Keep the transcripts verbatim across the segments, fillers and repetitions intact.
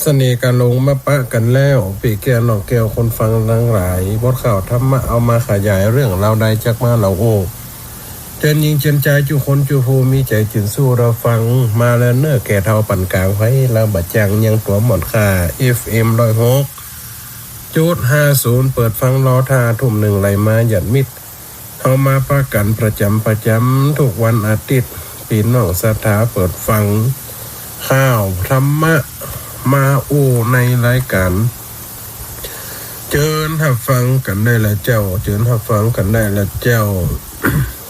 เสน่ห์กาหลงมาปะกั๋นแล้ว ปี้แก้วน้องแก้วคนฟังตังหลาย บทข่าวธรรมะเอามาขยายเรื่องราวใดจักมาเล่าอู้ เจิญญิงเจิญจายจุคนจุผู้มีใจ๋จื้นสู้รับฟัง มาแล้วเน่อแก่เฒ่าปานก๋าง ใผลาวบ่าจ้างยังตั๋วหม่อนค่า เอฟเอ็ม ร้อยหกจุดห้าศูนย์ เปิดฟังรอถ้า ทุ่มนึ่งไหลมาหยัดมิตร เฮามาปะกั๋นประจ๋ำประจ๋ำกู้วันอาทิตย์ ปี้น้องศรัทธาเปิดฟังข่าวธรรมะมาอู้ในรายก๋าน เจิญฮับฟังกั๋นได้ละเจ้า เจิญฮับฟังกั๋นได้ละเจ้า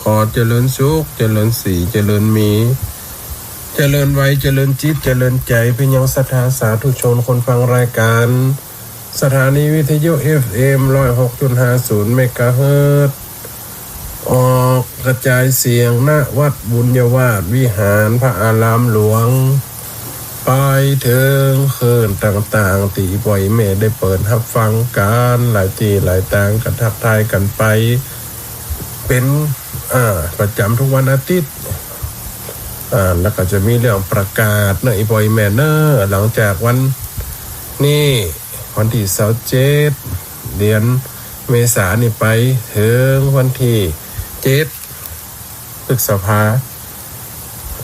ขอเจริญสุข เจริญศรี เจริญมี เจริญวัย เจริญจิต เจริญใจ๋ ไปยังศรัทธาสาธุชนคนฟังรายก๋าน สถานีวิทยุ เอฟเอ็ม ร้อยหกจุดห้าศูนย์ เมกะเฮิรตซ์ ออกกระจายเสียง ณ วัดบุญญาวาสวิหาร พระอารามหลวง ไปเถิงคลื่นต่างๆ ตี้ป้อแม่ได้เปิดฮับฟังกั๋น หลายตี้หลายตาง ก็ทักทายกั๋นไป เป๋น อ่า ประจ๋ำกู้วันอาทิตย์ อ่า แล้วก็จะมีเรื่องประกาศเน่อ อีป้อแม่เน่อ หลังจากวันนี้ วันตี้ซาวเจ็ด เดือนเมษานี่ไป เถิงวันตี้เจ็ด พฤษภา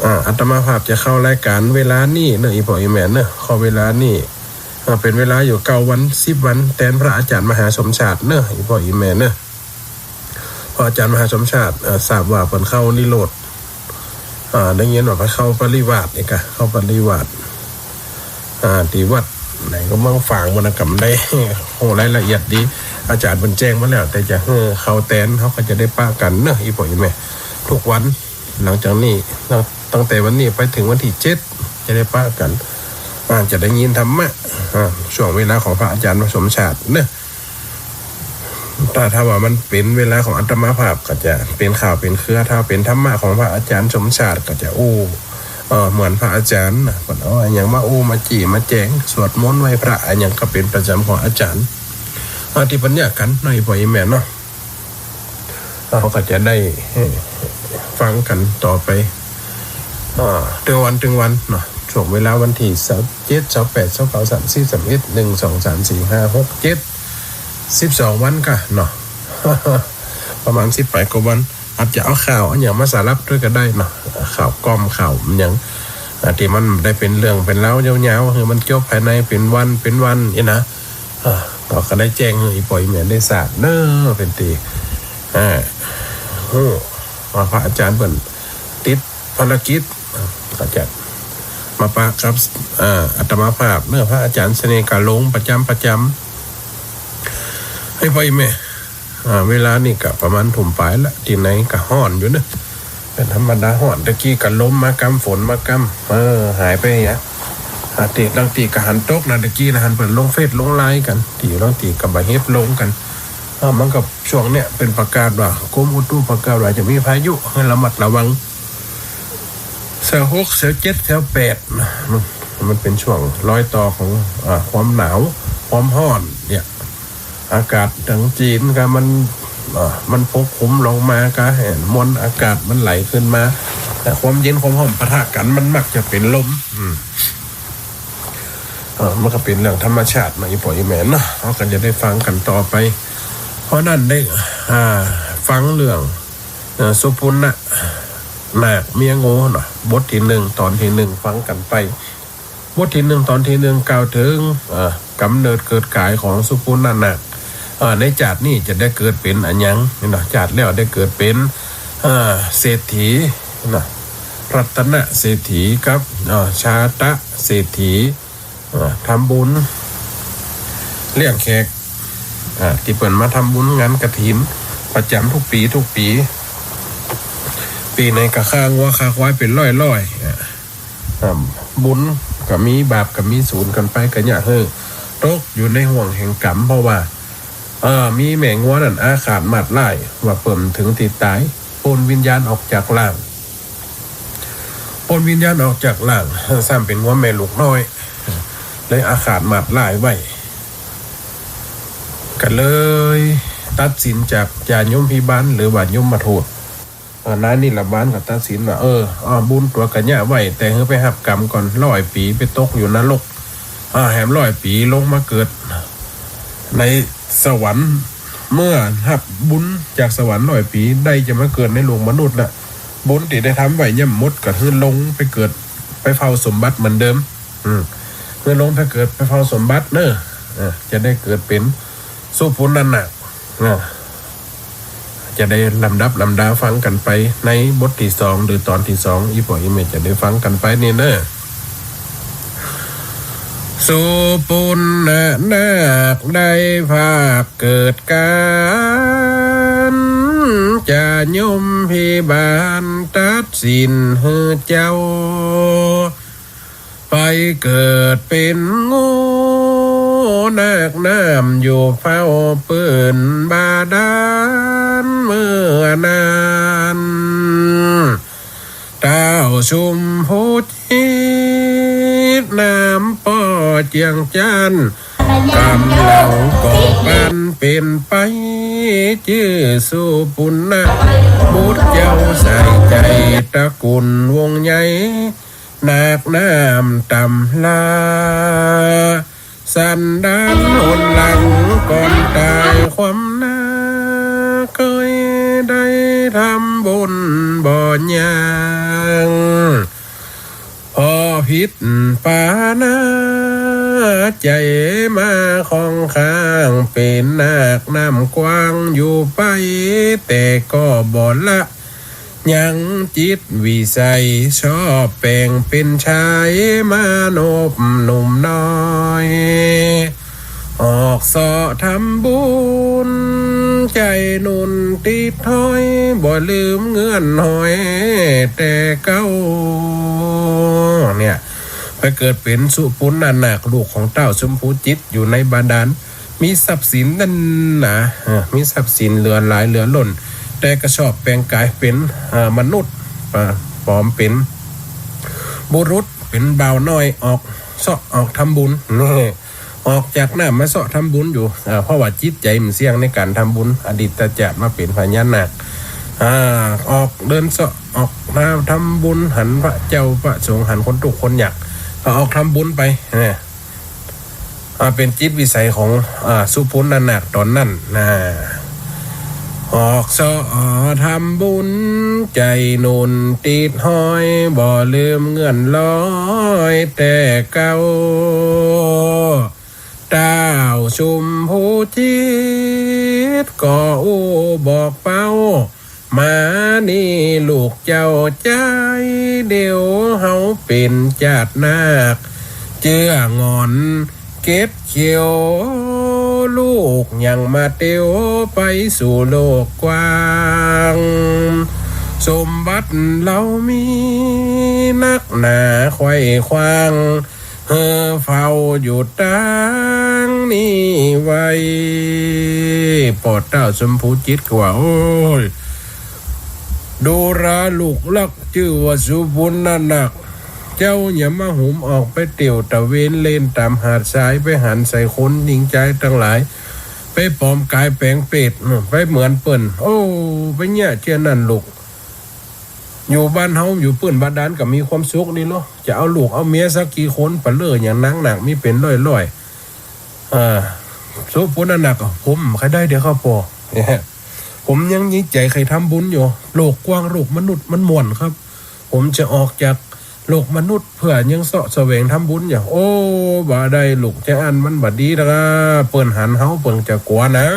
อ่า อาตมาภาพจะเข้ารายก๋านเวลานี้เน่อ อีป้อแม่เน่อ เข้าเวลานี้ อ่า เป๋นเวลาอยู่เก้าวัน สิบวัน แตนพระอาจ๋ารย์มหาสมชาติเน่อ อีป้อแม่เน่อ พระอาจ๋ารย์มหาสมชาติ เอ่อ ทราบว่าเปิ้นเข้านิโรธ อ่า ได้ยินว่าไปเข้าปริวาสนี่กะ เข้าปริวาส อ่า ตี้วัดไหนก็เมืองฝางมันนะ ก็บ่ได้ฮู้รายละเอียดดี อาจ๋ารย์เปิ้นแจ้งมาแล้ว แต่จะหื้อเข้าแตน เฮาก็จะได้ปะกั๋นเน่อ อีป้อแม่ กู้วัน หลังจากนี้ ตั้งแต่วันนี้ไปเถิงวันตี้เจ็ด จะได้ปะกั๋น อ่า จะได้ยินธรรมะ อ่า ช่วงเวลาของพระอาจ๋ารย์มหาสมชาติเน่อ ถ้า ถ้าว่ามันเป๋นเวลาของอาตมาภาพก็จะเป๋นข่าวเป๋นเครือ ถ้าเป๋นธรรมะของพระอาจ๋ารย์สมชาติก็จะอู้ เอ่อ เหมือนพระอาจ๋ารย์น่ะ เปิ้นเอาอะหยังมาอู้มาจี้มาแจ๋ง สวดมนต์ไหว้พระอะหยังก็เป๋นประจ๋ำของอาจ๋ารย์ อ่า ตี้เปิ้นเยียะกั๋นเนาะ อีป้อแม่เนาะ เฮาก็จะได้ เอ่อ ฟังกั๋นต่อไป อ่า ตึงวันตึงวันเนาะ ช่วงเวลาวันตี้ซาวเจ็ด ซาวแปด ซาวเก้า สามสิบ สามสิบเอ็ด หนึ่ง สอง สาม สี่ ห้า หก เจ็ด สิบสองวันกะเนาะ ประมาณสิบปลายกว่าวัน อาจจะเอาข่าวอะหยังมาสลับตวยก็ได้เนาะ ข่าวกล่อมข่าวอะหยัง อ่า ตี้มันได้เป๋นเรื่องเป๋นราวเยียะๆ หื้อมันจบภายในเป๋นวันเป๋นวันอี้นะ อ่า ก็ ก็ได้แจ้งหื้ออีป้อแม่ได้ทราบเน่อ เป๋นตี้ อ่า ฮู้ว่าพระอาจ๋ารย์เปิ้นติดภารกิจ อ่า ก็จะมาปะกับ อ่า อาตมาภาพเน่อ พระอาจ๋ารย์เสน่ห์กาหลงประจ๋ำประจ๋ำ ให้ป้อแม่ อ่า เวลานี้ก็ประมาณทุ่มปลายละ ตี้ไหนก็ฮ้อนอยู่เน่อ เป๋นธรรมดาฮ้อน ตะกี้ก็ลมมากำ ฝนมากำ เออ หายไปอะ อ่า ตี้ลางตี้ก็หันตกนะ ตะกี้นะ หันเปิ้นลงเฟซลงไลน์กั๋น ตี้ลางตี้ก็บ่เห็นลงกั๋น อ่า มันก็ช่วงเนี้ยเป๋นประกาศว่ากรมอุตุประกาศว่าจะมีพายุ หื้อระมัดระวัง ซาวหก ซาวเจ็ด ซาวแปดนะ มัน มันเป๋นช่วงรอยต่อของ อ่า ความหนาว ความฮ้อนเนี่ย อากาศตางจีนก็มัน อ่า มันปกคลุมลงมาก็เห็นมวลอากาศมันไหลขึ้นมา แต่ความเย็นความฮ้อนปะทะกั๋นมันมักจะเป๋นลม อืม เอ่อ มันก็เป๋นเรื่องธรรมชาติเนาะ อีป้ออีแม่เนาะ เฮาก็จะได้ฟังกั๋นต่อไป เพราะนั้นได้ อ่า ฟังเรื่อง เอ่อ สุปุณณนาคเมียงูเนาะ บทตี้หนึ่ง ตอนตี้หนึ่ง ฟังกั๋นไป บทตี้หนึ่ง ตอนตี้หนึ่ง กล่าวเถิง เอ่อ ก๋ำเนิดเกิดก๋ายของสุปุณณนาค เอ่อ ในจาตินี้จะได้เกิดเป๋นอะหยังนี่เนาะ จาติแล้วได้เกิดเป๋น เอ่อ เศรษฐีเนาะ รัตนเศรษฐีกับ เอ่อ ชาตะเศรษฐี เอ่อ ทำบุญเลี้ยงแขก อ่า ตี้เปิ้นมาทำบุญงานกฐินประจ๋ำกู้ปี๋กู้ปี๋ ปี๋ไหนก็ฆ่างัวฆ่าควายเป๋นร้อยๆ อ่า อ่า บุญก็มี บาปก็มี สูญกั๋นไป ก็อย่าหื้อตกอยู่ในห่วงแห่งกรรม เพราะว่า เอ่อ มีแม่งัวนั้นอาฆาตมาดร้าย ว่าเปิ้นเถิงตี้ต๋าย ป้นวิญญาณออกจากร่าง ป้นวิญญาณออกจากร่าง ซ้ำเป๋นงัวแม่ลูกน้อย เลยอาฆาตมาดร้ายไว้ ก็เลยตัดสินจากจ่ายมพิบาล หรือว่ายมทูต เอ่อ นายนิรบาลก็ตัดสินว่า เออ อ่า บุญตั๋วก็เยียะไว้ แต่หื้อไปฮับกรรมก่อน ร้อยปี๋ ไปตกอยู่นรก อ่า แหมร้อยปี๋ลงมาเกิดในสวรรค์ เมื่อฮับบุญจากสวรรค์ร้อยปี๋ ได้จะมาเกิดในโลกมนุษย์ละ บุญตี้ได้ทำไว้ย่อมหมด ก็หื้อลงไปเกิด ไปเฝ้าสมบัติเหมือนเดิม อืม หื้อลงไปเกิด ไปเฝ้าสมบัติเน่อ เออ จะได้เกิดเป๋นสุปุณณนาค เออ จะได้ลำดับลำดาฟังกั๋นไปในบทตี้สอง หรือต๋อนตี้สอง อี่ป้ออี่แม่จะได้ฟังกั๋นไปนี่เน่อ สุปุณณนาคได้ภาคเกิดก๋าน จะยมพิบาลตัดสินหื้อเจ้า ไปเกิดเป๋นงูนาคน้ำอยู่เฝ้าปื้นบาดาลเมื่อนั้น ต้าวชุมพูจิตรน้ำป้อเจียงจันทน์ กำเล่าก็ปันเป๋นไป จื้อสุปุณณบุตรเจ้าใส่ใจ๋ ตระกูลวงศ์ใหญ่ นาคน้ำต๋ำลา สันดานหนหลังก่อนต๋ายความนาค เกยได้ทำบุญบ่ยัง พอผิดปานาใจ๋มาข้องข้าง เป๋นนาคน้ำกว้างอยู่ไป แต่ก็บ่ละ ยังจิตวิสัย ชอบแป๋งเป๋นชาย มานพหนุ่มน้อย ออกเซาะทำบุญ ใจ๋หนุนติดห้อย บ่ลืมเงื่อนหอยแต่เก่า เนี่ย ไปเกิดเป๋นสุปุณณนาค ลูกของต้าวชุมพูจิตร อยู่ในบาดาล มีทรัพย์สินแน่นหนา เออ มีทรัพย์สินเหลือหลายเหลือล้น แต่ก็ชอบแป๋งก๋ายเป๋น เอ่อ มนุษย์ เอ่อ ปลอมเป๋นบุรุษ เป๋นบ่าวน้อย ออกเซาะออกทำบุญ นี่ ออกจากน้ำมาเซาะทำบุญอยู่ เอ่อ เพราะว่าจิตใจ๋มันเสี่ยงในก๋านทำบุญ อดีตชาติมาเป๋นพญานาค อ่า ออกเดินเซาะออกมาทำบุญ หันพระเจ้าพระสงฆ์ หันคนทุกข์คนยาก ก็ออกทำบุญไป เนี่ย อ่า เป๋นจิตวิสัยของ อ่า สุปุณณนาคต๋อนนั้นนะ ออกเซาะทำบุญ ใจ๋หนุนติดห้อย บ่ลืมเงื่อนลอยแต่เก่า ต้าวชุมพูจิตรก็อู้บอกเป้า มานี่ลูกเจ้าใจ๋ เดี๋ยวเฮาเป๋นจาตินาค เจื้องอนเก็บเขี้ยว ลูกยังมาเตียวไปสู่โลกกว้าง สมบัติเฮามีนักหนาไขว่คว้าง หื้อเฝ้าอยู่ตางนี้ไว้ ป้อต้าวชุมพูจิตรก็ว่า โอ้ย ดูราลูกรักจื้อว่าสุปุณณนาค เจ้าอย่ามาหุมออกไปเตียวตะเวนเล่นต๋ามหาดทราย ไปหันใส่คนญิงจายตังหลาย ไปปลอมก๋ายแป๋งเปรต ไปเหมือนเปิ้น โอ้ ไปเยียะเจ้านั้นลูก อยู่บ้านเฮาอยู่ปื้นบาดาลก็มีความสุขดีเนาะ จะเอาลูกเอาเมียสักกี่คน ปะเล่ออย่างนางนาคมีเป๋นร้อยๆ เอ่อ สุปุณณนาค ผมใค่ได้เดียวครับป้อ ผมยังมีใจ๋ใค่ทำบุญอยู่ โลกกว้างโลกมนุษย์มันม่วนครับ ผมจะออกจากโลกมนุษย์เปื้อยังเซาะแสวงทำบุญอยู่ โอ้ บ่ได้ลูก จะอั้นมันบ่ดีนะ เปิ้นหันเฮาเปิ้นจะกั๋วนะ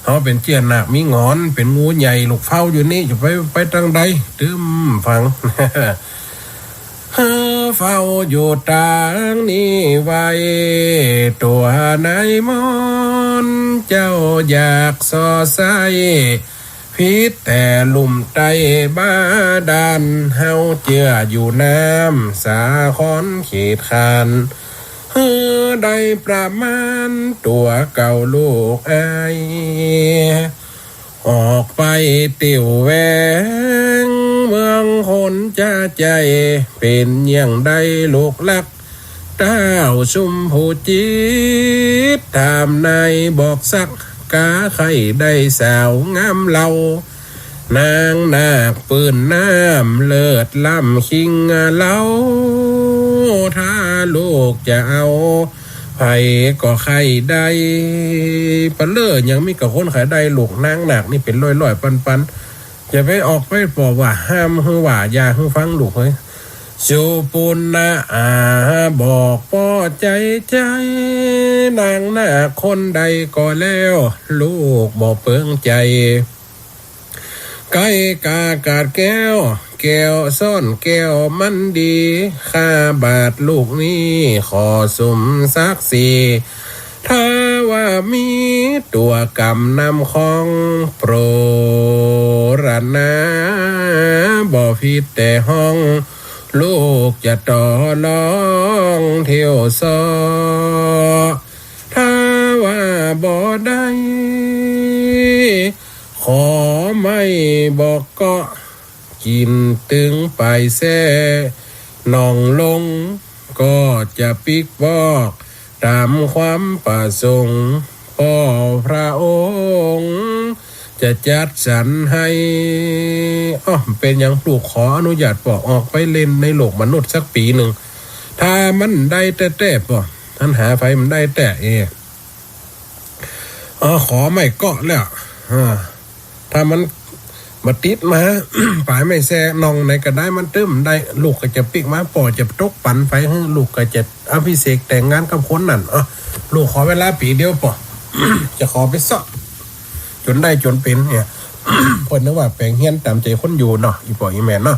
เฮาเป๋นเจี้ยนาคมีหงอน เป๋นงูใหญ่ ลูกเฝ้าอยู่นี่ จะไป ไปตางใด ตึ้มฟัง เฮาเฝ้าอยู่ตางนี้ไว้ ตัวนายมนต์เจ้าอยากส่อใส ผิดแต่ลุ่มใต้บาดาล เฮาเจื้ออยู่น้ำสาครเขตคาน หื้อได้ประมาณตั๋วเก่าลูกอ้าย ออกไปเตียวแหวงเมืองคนจะใจ๋ เป๋นอย่างใดลูกรัก ต้าวชุมพูจิตร ถามนายบอกสัก กาใค่ได้สาวงามเล่า นางนาคปื้นน้ำเลิศล้ำคิงเล่า ถ้าลูก จะเอา ใผก็ใค่ได้ ปะเล่อยังมีก้าคนใค่ได้ ลูกนางนาคนี่เป๋นร้อยๆ ปันๆ จะไปออกไปบอกว่าห้ามหื้อว่า อย่าหื้อฟังลูกเฮ้ย สุปุณณะ อ่า บอกป้อใจ๋ใจ๋ นางนาคคนใดก็แล้ว ลูกบ่เปิงใจ๋ ใก้กากาดแก้ว แก้วซ้อนแก้วมันดี ข้าบาทลูกนี้ขอสมศักดิ์ศรี ถ้าว่ามีตั๋วกำนำของโปรดนา บ่ผิดแต่ห้อง ลูกจะต่อรองเที่ยวซอ ถ้าว่าบ่ได้ ขอไม้บอกเกาะ กิ๋นตึงไปแซ่ น้องลงก็จะปิ๊กบอก ต๋ามความประสงค์ ป้อพระองค์จะจัดสรรให้ อ้อ เป๋นหยัง ลูกขออนุญาตป้อออกไปเล่นในโลกมนุษย์สักปี๋นึ่ง ถ้ามันได้แต๊ๆ ป้อ หันหาใผมันได้แต๊ เอ อ้อ ขอไม้เกาะแล้ว อ่า ถ้ามันบ่ติดมา ป๋ายไม้แซ่ น้องไหนก็ได้ มันตึงได้ ลูกก็จะปิ๊กมา ป้อจะตกปันไป หื้อลูกก็จะอภิเษกแต่งงานกับคนนั้น อ้อ ลูกขอเวลาปี๋เดียวป้อ จะขอไปเซาะ จ๋นได้จ๋นเป๋นเนี่ย เปิ้นนึกว่าแป๋งเฮียนต๋ามใจ๋คนอยู่เนาะ อี่ป้ออี่แม่เนาะ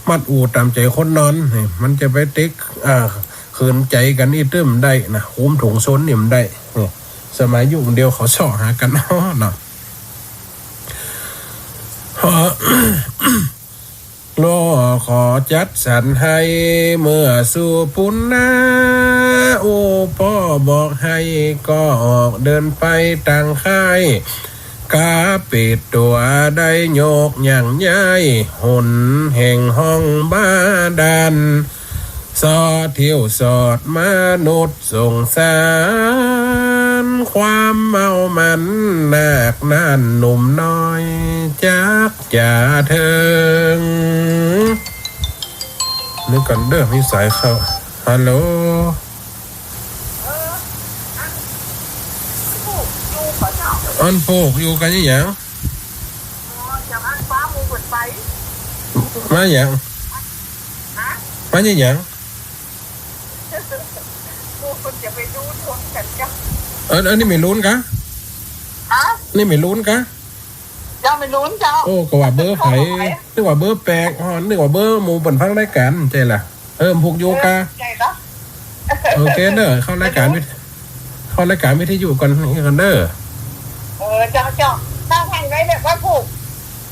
มัดอู่ต๋ามใจ๋คนนอน นี่ มันจะไปเต๊ก อ่า ขืนใจ๋กั๋นอี้ตึงได้นะ คุมถุงซนนี่บ่ได้ นี่ สมัยยุคเดียวเขาเซาะหากั๋นเนาะ เนาะ ขอจัดสรรให้ เมื่อสุปุณณะ โอ้ ป้อบอกให้ก็ออกเดินไปตางค่าย กาเปตตั๋วได้โยกย่างย้าย หนแห่งห้องบาดาล เซาะเที่ยวสอดมนุษย์สงสาร ความเมามันนาคนั้นหนุ่มน้อยจักจะเถิง นึกก่อนเด้อ มีสายเข้า ฮัลโหล เออ อัน อันผูกอยู่ก่อเจ้า อันผูกอยู่กั๋นอี้หยัง อ๋อ เดี๋ยวอันฟ้ามูเปิดไป มาหยัง ฮะ มาหยัง มูเปิดจะไปดูดวงกั๋นเจ้า เออ อันนี้ไม่ลุ้นกะ ฮะ นี่ไม่ลุ้นกะ เจ้าไม่ลุ้นเจ้า โอ้ ก็ว่าเบอร์ใผ นึกว่าเบอร์แป๋ง อ๋อ นึกว่าเบอร์หมู่เปิ้นฟังรายก๋าน ใจ้ละ เออ ผูกอยู่กะ เออ ใจ้ละ โอเคเด้อ เข้ารายก๋านวิท- เข้ารายก๋านวิทยุก่อน นี่ก่อนเด้อ เออ เจ้า เจ้า ถ้าทางได้แบบว่าผูก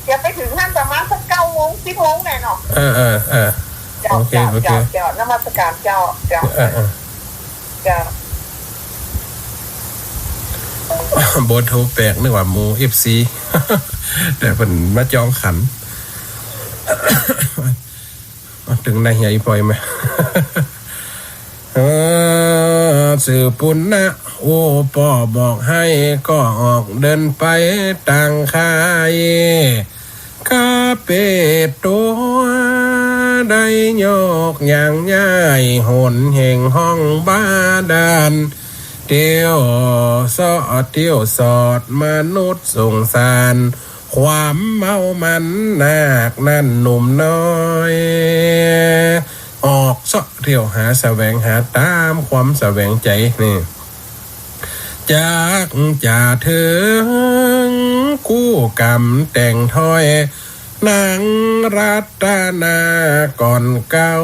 เดี๋ยวไปเถิงหั้นประมาณสักเก้าโมง สิบโมงแหละเนาะ เออ เออ เออ เจ้า โอเค เจ้า โอเค เจ้า เจ้า นมัสการเจ้า เจ้า เออ เออ เจ้า เบอร์โทรแป๋ง นึกว่าหมู่เอฟซี แต่เปิ้นมาจองขัน เถิงไหนเหีย อี่ป้ออี่แม่ เออ สุปุณณะ โอ้ ป้อบอกให้ก็ออกเดินไปตางค่าย กาเปตตั๋วได้โยกย่างย้าย หนแห่งห้องบาดาล เที่ยวเซาะเที่ยวสอดมนุษย์สงสาร ความเมามันนาคนั้นหนุ่มน้อย ออกเซาะเที่ยวหาแสวงหาต๋ามความแสวงใจ๋นี่ จักจะเถิงกู้กำแต่งถ้อย นางรัตนาก่อนเก่า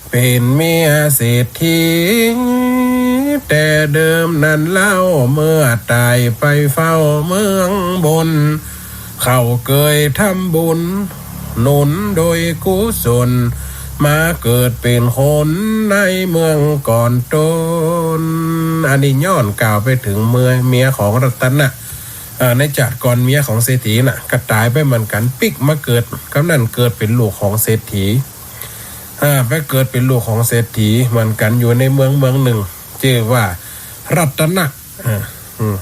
เป๋นเมียเศรษฐีแต่เดิมนั้นเล่า เมื่อต๋ายไปเฝ้าเมืองบน เขาเกยทำบุญหนุนโดยกุศล มาเกิดเป๋นคนในเมืองก่อนต้น อันนี้ย้อนกล่าวไปเถิงเมีย เมียของรัตนะ เอ่อ ในจาติก่อนเมียของเศรษฐีน่ะ ก็ต๋ายไปเหมือนกั๋น ปิ๊กมาเกิด กำนั้นเกิดเป๋นลูกของเศรษฐี อ่า ไปเกิดเป๋นลูกของเศรษฐีเหมือนกั๋น อยู่ในเมืองเมืองนึ่ง จื้อว่ารัตนะ เออ อืม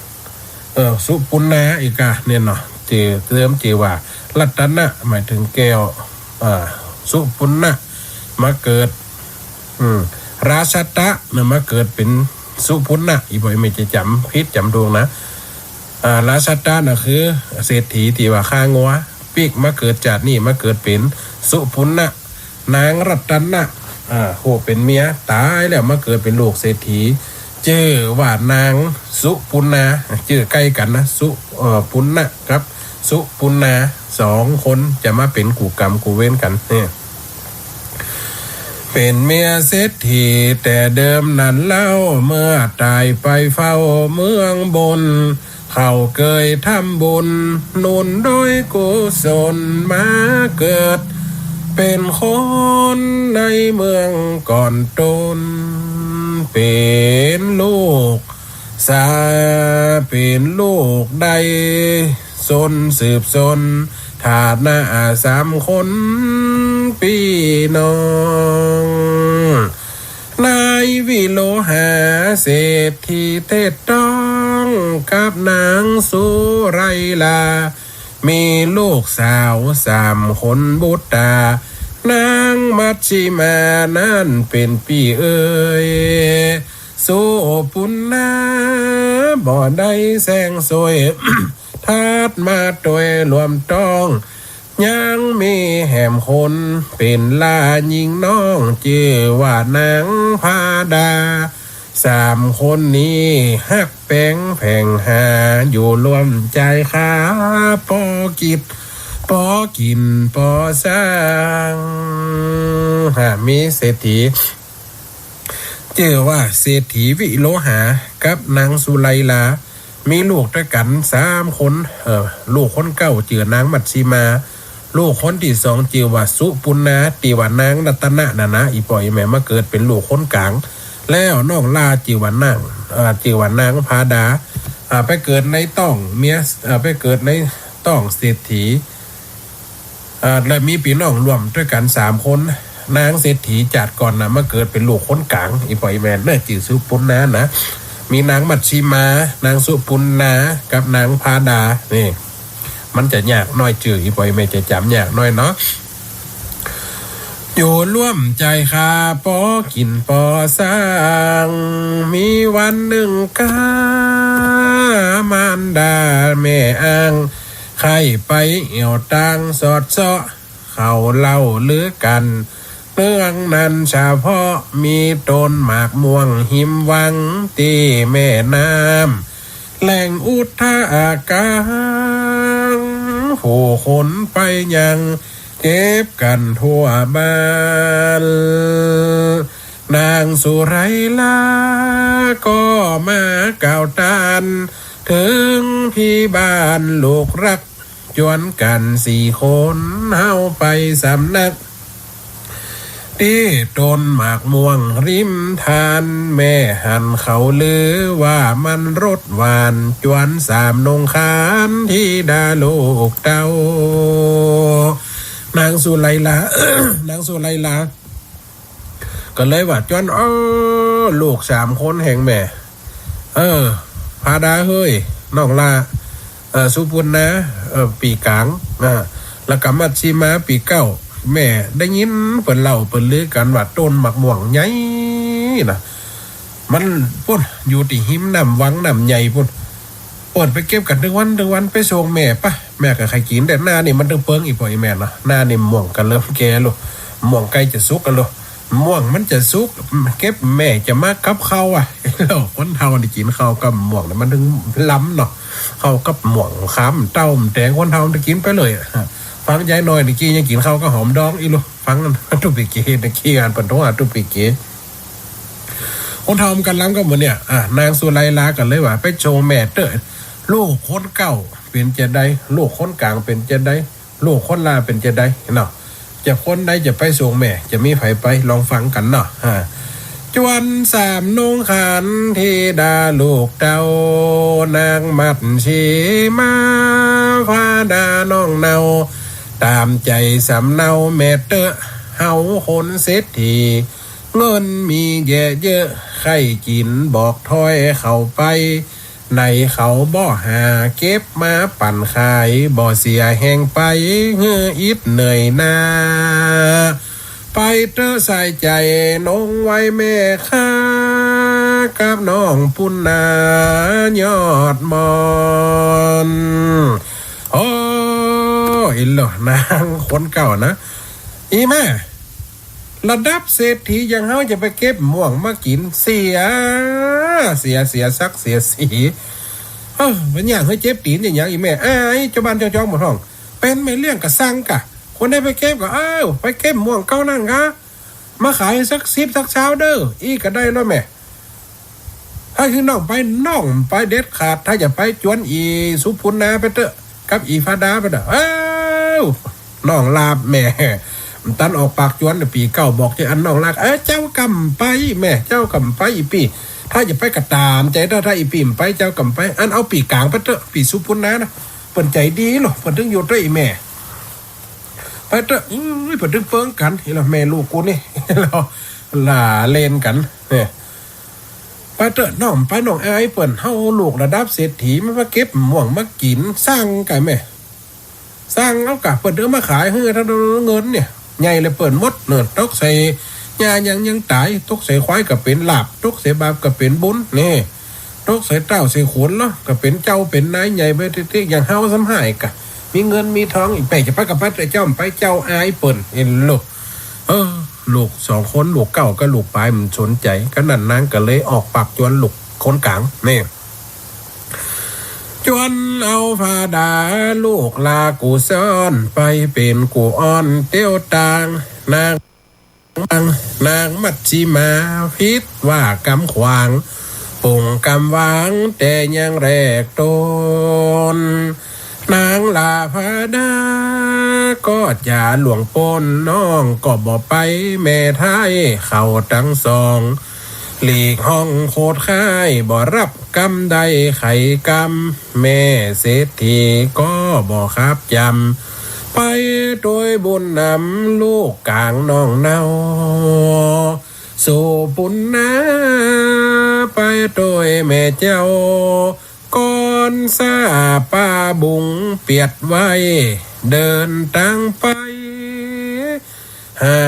เออ สุปุณณาอีกอะเนี่ยเนาะ จื้อเดิมจื้อว่ารัตนะ หมายเถิงแก้ว อ่า สุปุณณะ มาเกิด อืม ราชตะน่ะมาเกิดเป๋นสุปุณณะ อี่ป้ออี่แม่จะจ๋ำผิดจ๋ำถูกนะ อ่า ราชตะน่ะคือเศรษฐีตี้ว่าฆ่างัว ปิ๊กมาเกิดจาตินี้มาเกิดเป๋นสุปุณณะ นางรัตนะ อ่า ผู้เป๋นเมียต๋ายแล้วมาเกิดเป๋นลูกเศรษฐี จื้อว่านางสุปุณณา จื้อใก้กั๋นนะ สุ เอ่อ ปุณณะกับสุปุณณา สองคนจะมาเป๋นกู้กรรมกู้เวรกั๋นเนี่ย เป๋นเมียเศรษฐีแต่เดิมนั้นเล่า เมื่อต๋ายไปเฝ้าเมืองบน เขาเกยทำบุญหนุนโดยกุศลมาเกิด เป๋นคนในเมืองก่อนต้น เป๋นลูกสา เป๋นลูกได้สนสืบสน ฐานะสามคนปี้น้อง นายวิโลหาเศรษฐีเทศต้อง กับนางสุไรลา มีลูกสาวสามคนบุตรา นางมัชชิมานั้นเป๋นปี้เอ่ย สุปุณณาบ่ได้แสงสวย ถัดมาตวยรวมต้อง ยังมีแหมคนเป๋นหล้าญิงน้อง จื้อว่านางพาดา สามคนนี้ฮักแป๋งแผ่งหา อยู่ร่วมใจ๋คา ปอกิ๋นปอกิ๋นปอสร้าง ฮะ มีเศรษฐี จื้อว่าเศรษฐีวิโลหากับนางสุไรลา มีลูกตวยกั๋นสามคน เอ่อ ลูกคนเก๊าจื้อนางมัชชิมา ลูกคนตี้สองจื้อว่าสุปุณณา ตี้ว่านางรัตนะน่ะนะ อี่ป้ออี่แม่มาเกิดเป๋นลูกคนก๋าง แล้วน้องหล้าจื้อว่านาง เอ่อ จื้อว่านางพาดา อ่า ไปเกิดในต๊องเมีย เอ่อ ไปเกิดในต๊องเศรษฐี อ่า และมีปี้น้องร่วมตวยกั๋นสามคน นางเศรษฐีจาติก่อนน่ะมาเกิดเป๋นลูกคนก๋าง อี่ป้ออี่แม่เน่อ จื้อสุปุณณานะ มีนางมัชชิมา นางสุปุณณา กับนางพาดา นี่ มันจะยากหน้อยจื้อ อี่ป้ออี่แม่จะจ๋ำยากหน้อยเนาะ อยู่ร่วมใจ๋คา ปอกิ๋นปอสร้าง มีวันนึ่งกา มารดาแม่อ้าง ใค่ไปแอ่วตางสอดเซาะ เขาเล่าลือกั๋น เมืองนั้นเฉพาะ มีต้นหมากม่วงฮิมวัง ตี้แม่น้ำแหล่งอุทากัง ผู้คนไปยัง เก็บกั๋นทั่วบ้าน นางสุไรลาก็มากล่าวตาน เถิงพี่บ้านลูกรัก จวนกั๋นสี่คน เฮาไปสำนัก ตี้ต้นหมากม่วงริมทาน แม่หันเขาลือว่ามันรสหวาน จวนสามนงคาน ธิดาลูกเต้า นางสุไรลา นางสุไรลา ก็เลยว่า จวน เออ ลูกสามคนแห่งแม่ เออ พาดาเฮย น้องหล้า เออ สุปุณณา เออ ปี้ก๋าง อ่า แล้วก็มัชชิมาปี้เก๊า แม่ได้ยินเปิ้นเล่าเปิ้นลือกั๋นว่าต้นหมากม่วงใหญ่นะ มันปู๊น อยู่ตี้ฮิมน้ำวังน้ำใหญ่ปู๊น เปิ้นไปเก็บกั๋นตึงวันตึงวัน ไปส่งแม่ปะ แม่ก็ใค่กิ๋น แต่หน้านี่มันตึงเปิง อี่ป้ออี่แม่เนาะ หน้านี่ม่วงก็เริ่มแก่แล้ว ม่วงใก้จะสุกแล้ว ม่วงมันจะสุก เก็บแม่จะมากับข้าวอะ แล้วคนเฒ่านี่กิ๋นข้าวกับม่วงน่ะมันตึงล้ำเนาะ ข้าวกับม่วง ขามเต้า แตง คนเฒ่ามันกิ๋นไปเลยอะ ฟังยายน้อยนี่กี้ยังกิ๋นข้าวกับหอมดองอีกลูก ฟังตุ๊ปิเกนี่กี้ อันเปิ้นโทรหาตุ๊ปิเก คนเฒ่ามันกั๋นล้ำก็เหมือนเนี่ย อ่ะ นางสุไรลาก็เลยว่า ไปส่งแม่เต๊อะ ลูกคนเก๊าเป๋นจาใด ลูกคนก๋างเป๋นจาใด ลูกคนหล้าเป๋นจาใดเนาะ จะคนใดจะไปส่งแม่ จะมีใผไป ลองฟังกั๋นเนาะ อ่า จวนสามนงคาน ธิดาลูกเต้า นางมัชชิมา พาดาน้องเนา ต๋ามใจ๋สำเนาแม่เต๊อะ เฮาคนเศรษฐี เงินมีแยะเยอะ ใค่กิ๋นบอกถ้อยเขาไป ไหนเขาบ่หา เก็บมาปั่นขาย บ่เสียแฮงไป หื้ออิดเหนื่อยหน้า ไปเต๊อะ ใส่ใจ๋นงไว้แม่ข้า กับน้องปุณณายอดมอน โอ้ อินเหรอ นางคนเก่านะ อีแม่ ระดับเศรษฐีอย่างเฮาจะไปเก็บม่วงมากิ๋น เสีย เสีย เสียศักดิ์เสียศรี เออ มันอย่างหื้อเจ็บตี๋นอย่างหยัง อีแม่ อายเจ้าบ้านเจ้าจองหมดห้อง เป๋นแม่เลี้ยงก็สั่งก่ะ คนใดไปเก็บก็ อ้าว ไปเก็บม่วงเก่านั่นก่ะ มาขายสักสิบสักซาวเด้อ อี้ก็ได้แล้วแม่ ถ้าหื้อน้องไป น้องไปเด็ดขาด ถ้าจะไปจวนอี่สุปุณณาไปเต๊อะ กับอี่ฟ้าดาไปเต๊อะ อ้าว น้องลาบแม่ ตันออกปากจวน ปี๋เก่าบอกจะอันน้องลาบ เออ เจ้าก่ำไปแม่ เจ้าก่ำไปอี่ปี้ ถ้าจะไปก็ต๋ามใจ๋เต๊อะ ถ้าอี่ปี้บ่ไป เจ้าก่ำไป อันเอาปี๋ก๋างไปเต๊อะ ปี๋สุปุณณานะ เปิ้นใจ๋ดีเนาะ เปิ้นตึงอยู่ตวยอี่แม่ ไปเต๊อะ อื้อ เปิ้นตึงเปิ้งกั๋น อีหล่ะ แม่ลูกกูนี่ หล่อ หล่าเล่นกั๋น เนี่ย ไปเต๊อะ น้องไป น้องอายเปิ้น เฮาลูกระดับเศรษฐี มันมาเก็บม่วงมากิ๋น สั่งก่ะแม่ สั่งเอาก่ะ เปิ้นเอามาขายหื้อ ถ้าเงินเนี่ย ใหญ่เลยเปิ้นหมดเนาะ ตกใส่หญ้าหยังยังต๋าย ตกใส่ควายก็เป๋นลาภ ตกใส่บาปก็เป๋นบุญ นี่ ตกใส่เต้าใส่ขนเนาะ ก็เป๋นเจ้าเป๋นนายใหญ่ไปติ๊กๆ อย่างเฮาซ้ำหายก่ะ มีเงินมีทอง อี่แม่จะไปก็ไปเต๊อะ เจ้าบ่ไป เจ้าอายเปิ้น เห็นลูก เออ ลูกสองคน ลูกเก่ากับลูกป๋าย มันสนใจ๋ ก็นั้นนางก็เลยออกปากจวนลูกคนก๋าง นี่ จวนเอาฟ้าดาลูกลากูซ่อน ไปเป๋นกูอ่อนเตี้ยวตาง นาง นางมัชชิมาผิดว่ากำขวาง ปงกำวางแต่ยังแรกต้น นางลาฟ้าดาก็จะล่วงป๊น น้องก็บ่ไป แม่ไท้เขาตังสอง หลีกห้องโคตรค่าย บ่ฮับกำใดใค่กำ แม่เศรษฐีก็บ่ขับจ๋ำ ไปตวยบุญนำลูกก๋างน้องเนา สุปุณณา ไปตวยแม่เจ้า ก่อนสาป้าบุงเปียดไว้ เดินตางไป หา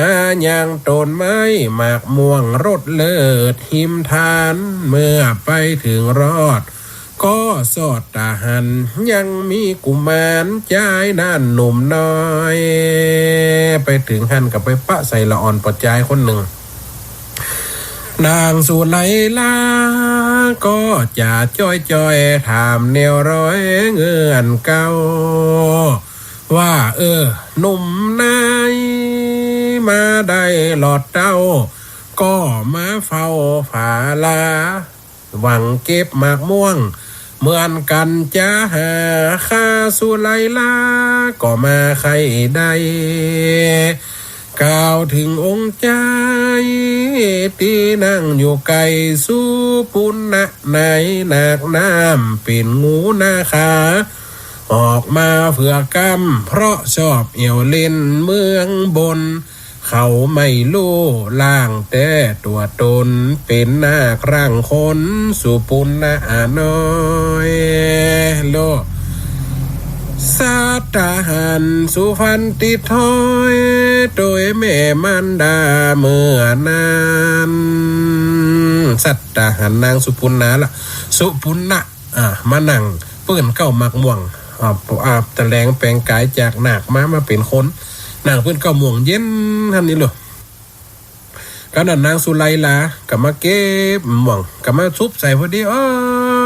ยังต้นไม้หมากม่วงรสเลิศหิมทาน เมื่อไปเถิงรอด ก็สอดต๋าหัน ยังมีกุมารจายนั่นหนุ่มน้อย ไปเถิงหั้นก็ไปปะใส่ละอ่อนปอดจายคนนึ่ง นางสุไลลา ก็จะจ้อยๆ ถามแนวร้อยเงื่อนเก่า ว่า เออ หนุ่มนาย มาได้หลอดเต้า ก็มาเฝ้าฝาลา หวังเก็บหมากม่วง เหมือนกั๋นจะหา ข้าสุไลลา ก็มาใค่ได้ กล่าวเถิงองค์จาย ตี้นั่งอยู่ใก้ สุปุณณะ ในหนากน้ำเป๋นงูนาคา ออกมาเฟื่อกำ เพราะชอบเอี่ยวเล่นเมืองบน เขาไม่ฮู้ล่างแต๊ตั๋วต๋น เป๋นนาคร่างคน สุปุณณะน้อย โล สัตตาหารสุพรรณติดถ้อย ตวยแม่มารดาเมื่อนั้น สัตตาหารนางสุปุณณาละ สุปุณณะ อ่า มานั่งปื้นเก๊าหมากม่วง อ่า อ่า ตะแหลงแป๋งก๋ายจากนาคมา มาเป๋นคน นั่งปื้นเก๊าม่วงเย็นหั้นนี่ลูก ก็นั้นนางสุไลลาก็มาเก็บม่วง ก็มาสุบใส่พอดี เอ้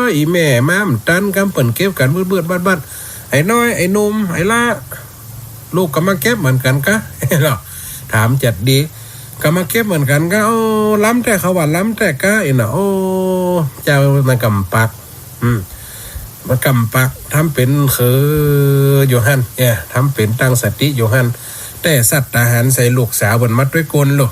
อ อี่แม่มาบ่ตันกำ เปิ้นเก็บกั๋นบืดๆ บัดๆ ไอ้น้อย ไอ้หนุ่ม ไอ้ละ ลูกก็มาเก็บเหมือนกั๋นกะ เนาะ ถามจัดดี ก็มาเก็บเหมือนกั๋นกะ โอ้ ล้ำแต๊ เขาว่าล้ำแต๊กะ อี้น่ะ โอ้ เจ้านั่นกำปัก อืม มันกำปัก ทำเป๋นเขออยู่หั้น เนี่ย ทำเป๋นตั้งสติอยู่หั้น แต่สัตตาหารใส่ลูกสาวเปิ้นมาตวยก้นโล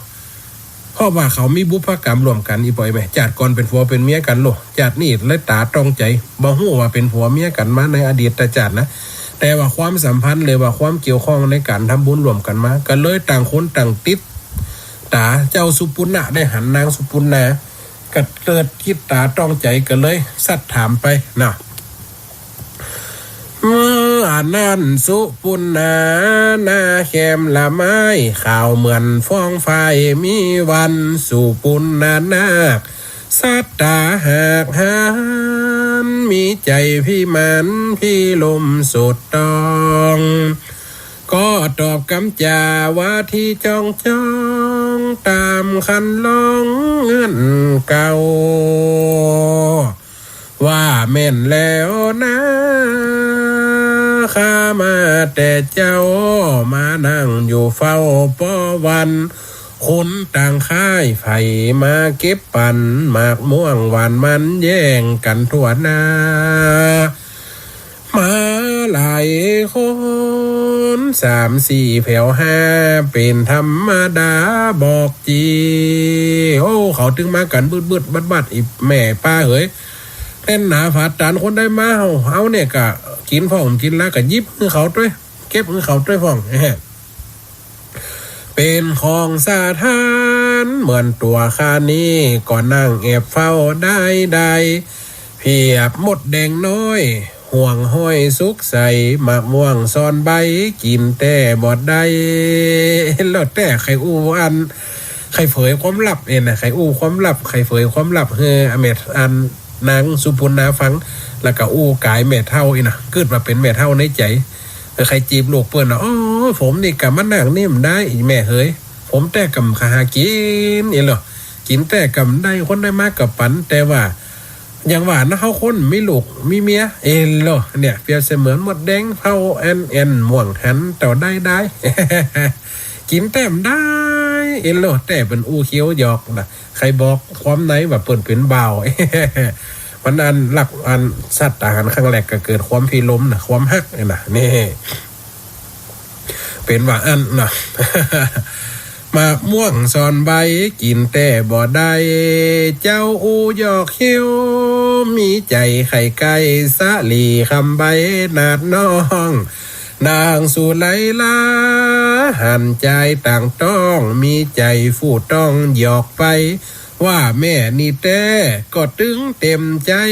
เพราะว่าเขามีบุพกรรมร่วมกั๋น อี่ปอยแม่ จาติก่อนเป๋นผัวเป๋นเมียกั๋นโล จาตินี้เลยต๋าต้องใจ๋ บ่ฮู้ว่าเป๋นผัวเมียกั๋นมาในอดีตจาตินะ แต่ว่าความสัมพันธ์ หรือว่าความเกี่ยวข้องในก๋านทำบุญร่วมกั๋นมา ก็เลยต่างคนต่างติดต๋า เจ้าสุปุณณะได้หันนางสุปุณณา ก็เกิดจิตต๋าต้องใจ๋ ก็เลยซักถามไปนะ อันนั้นสุปุณณา หน้าแคมละไม้ ขาวเหมือนฟองฝ้าย มีวันสุปุณณนาค สัตตาหากหัน มีใจ๋พิมานพิรมสดต้อง ก็ตอบกำจ๋าว่าตี้จองจอง ต๋ามคันลองเอื้อนเก่า ว่าแม่นแล้วนา ข้ามาแต่เจ๊า มานั่งอยู่เฝ้าป้อวัน คนต่างค่ายใผมาเก็บปั๋น หมากม่วงหวานมันแย่งกั๋นทั่วหน้า มาหลายคน สามสี่แผวห้า เป๋นธรรมดาบอกจี โอ้ เขาตึงมากั๋นบึดๆ บัดๆ อี่แม่ป้าเหย แน่นหนาฝาดต๋าน คนใดมาเฮา เฮาเนี่ยก็กิ๋นพ่องกิ๋นละ ก็หยิบหื้อเขาตวย เก็บหื้อเขาตวยพ่อง เป๋นของสะท้าน เหมือนตั๋วข้านี้ ก็นั่งแอบเฝ้าได้ได้ เปรียบมดแดงน้อย ห่วงห้อยสุกใส หมากม่วงซ่อนใบ กิ๋นแต๊บ่ได้ แล้วแต๊ใค่อู้อัน ใค่เผยความลับเนี่ยนะ ใค่อู้ความลับ ใค่เผยความลับหื้อแม่ อัน นางสุปุณณาฟัง แล้วก็อู้ก๋ายแม่เฒ่าอี้นะ กึ๊ดว่าเป๋นแม่เฒ่าในใจ๋ เออ ใค่จีบลูกเปิ้นนะ โอ้ ผมนี่ก็มานั่งนี่บ่ได้ อี่แม่เหย ผมแต๊ก็บ่หากิ๋น เอ็นเหรอ กิ๋นแต๊ก็บ่ได้ คนใดมาก็ปั๋น แต่ว่า อย่างว่านะ เฮาคนมีลูกมีเมีย เอ็นเหรอ เนี่ย เปรียบเสมือนมดแดงเฝ้าแอ่นแอ่น ม่วงหันเต้าได้ได้ กิ๋นแต๊บ่ได้ เอ็นเหรอ แต๊เปิ้นอู้เคี้ยวหยอกนะ ใค่บอกความในว่าเปิ้นเป๋นบ่าว มันอันรัก อันสัตตาหารครั้งแรกก็เกิดความพิรมนะ ความฮักเนี่ยนะ นี่ เป๋นว่าอั้นนะ หมากม่วงซ่อนใบ กิ๋นแต๊บ่ได้ เจ้าอู้หยอกเคี้ยว มีใจ๋ใค่ใก้ สาลีคำใบนาดน้อง นางสุไลลา หันจายต่างต้อง มีใจ๋ฟู่ต้องหยอกไป ว่าแม่นี่แต๊ ก็ตึงเต็มใจ๋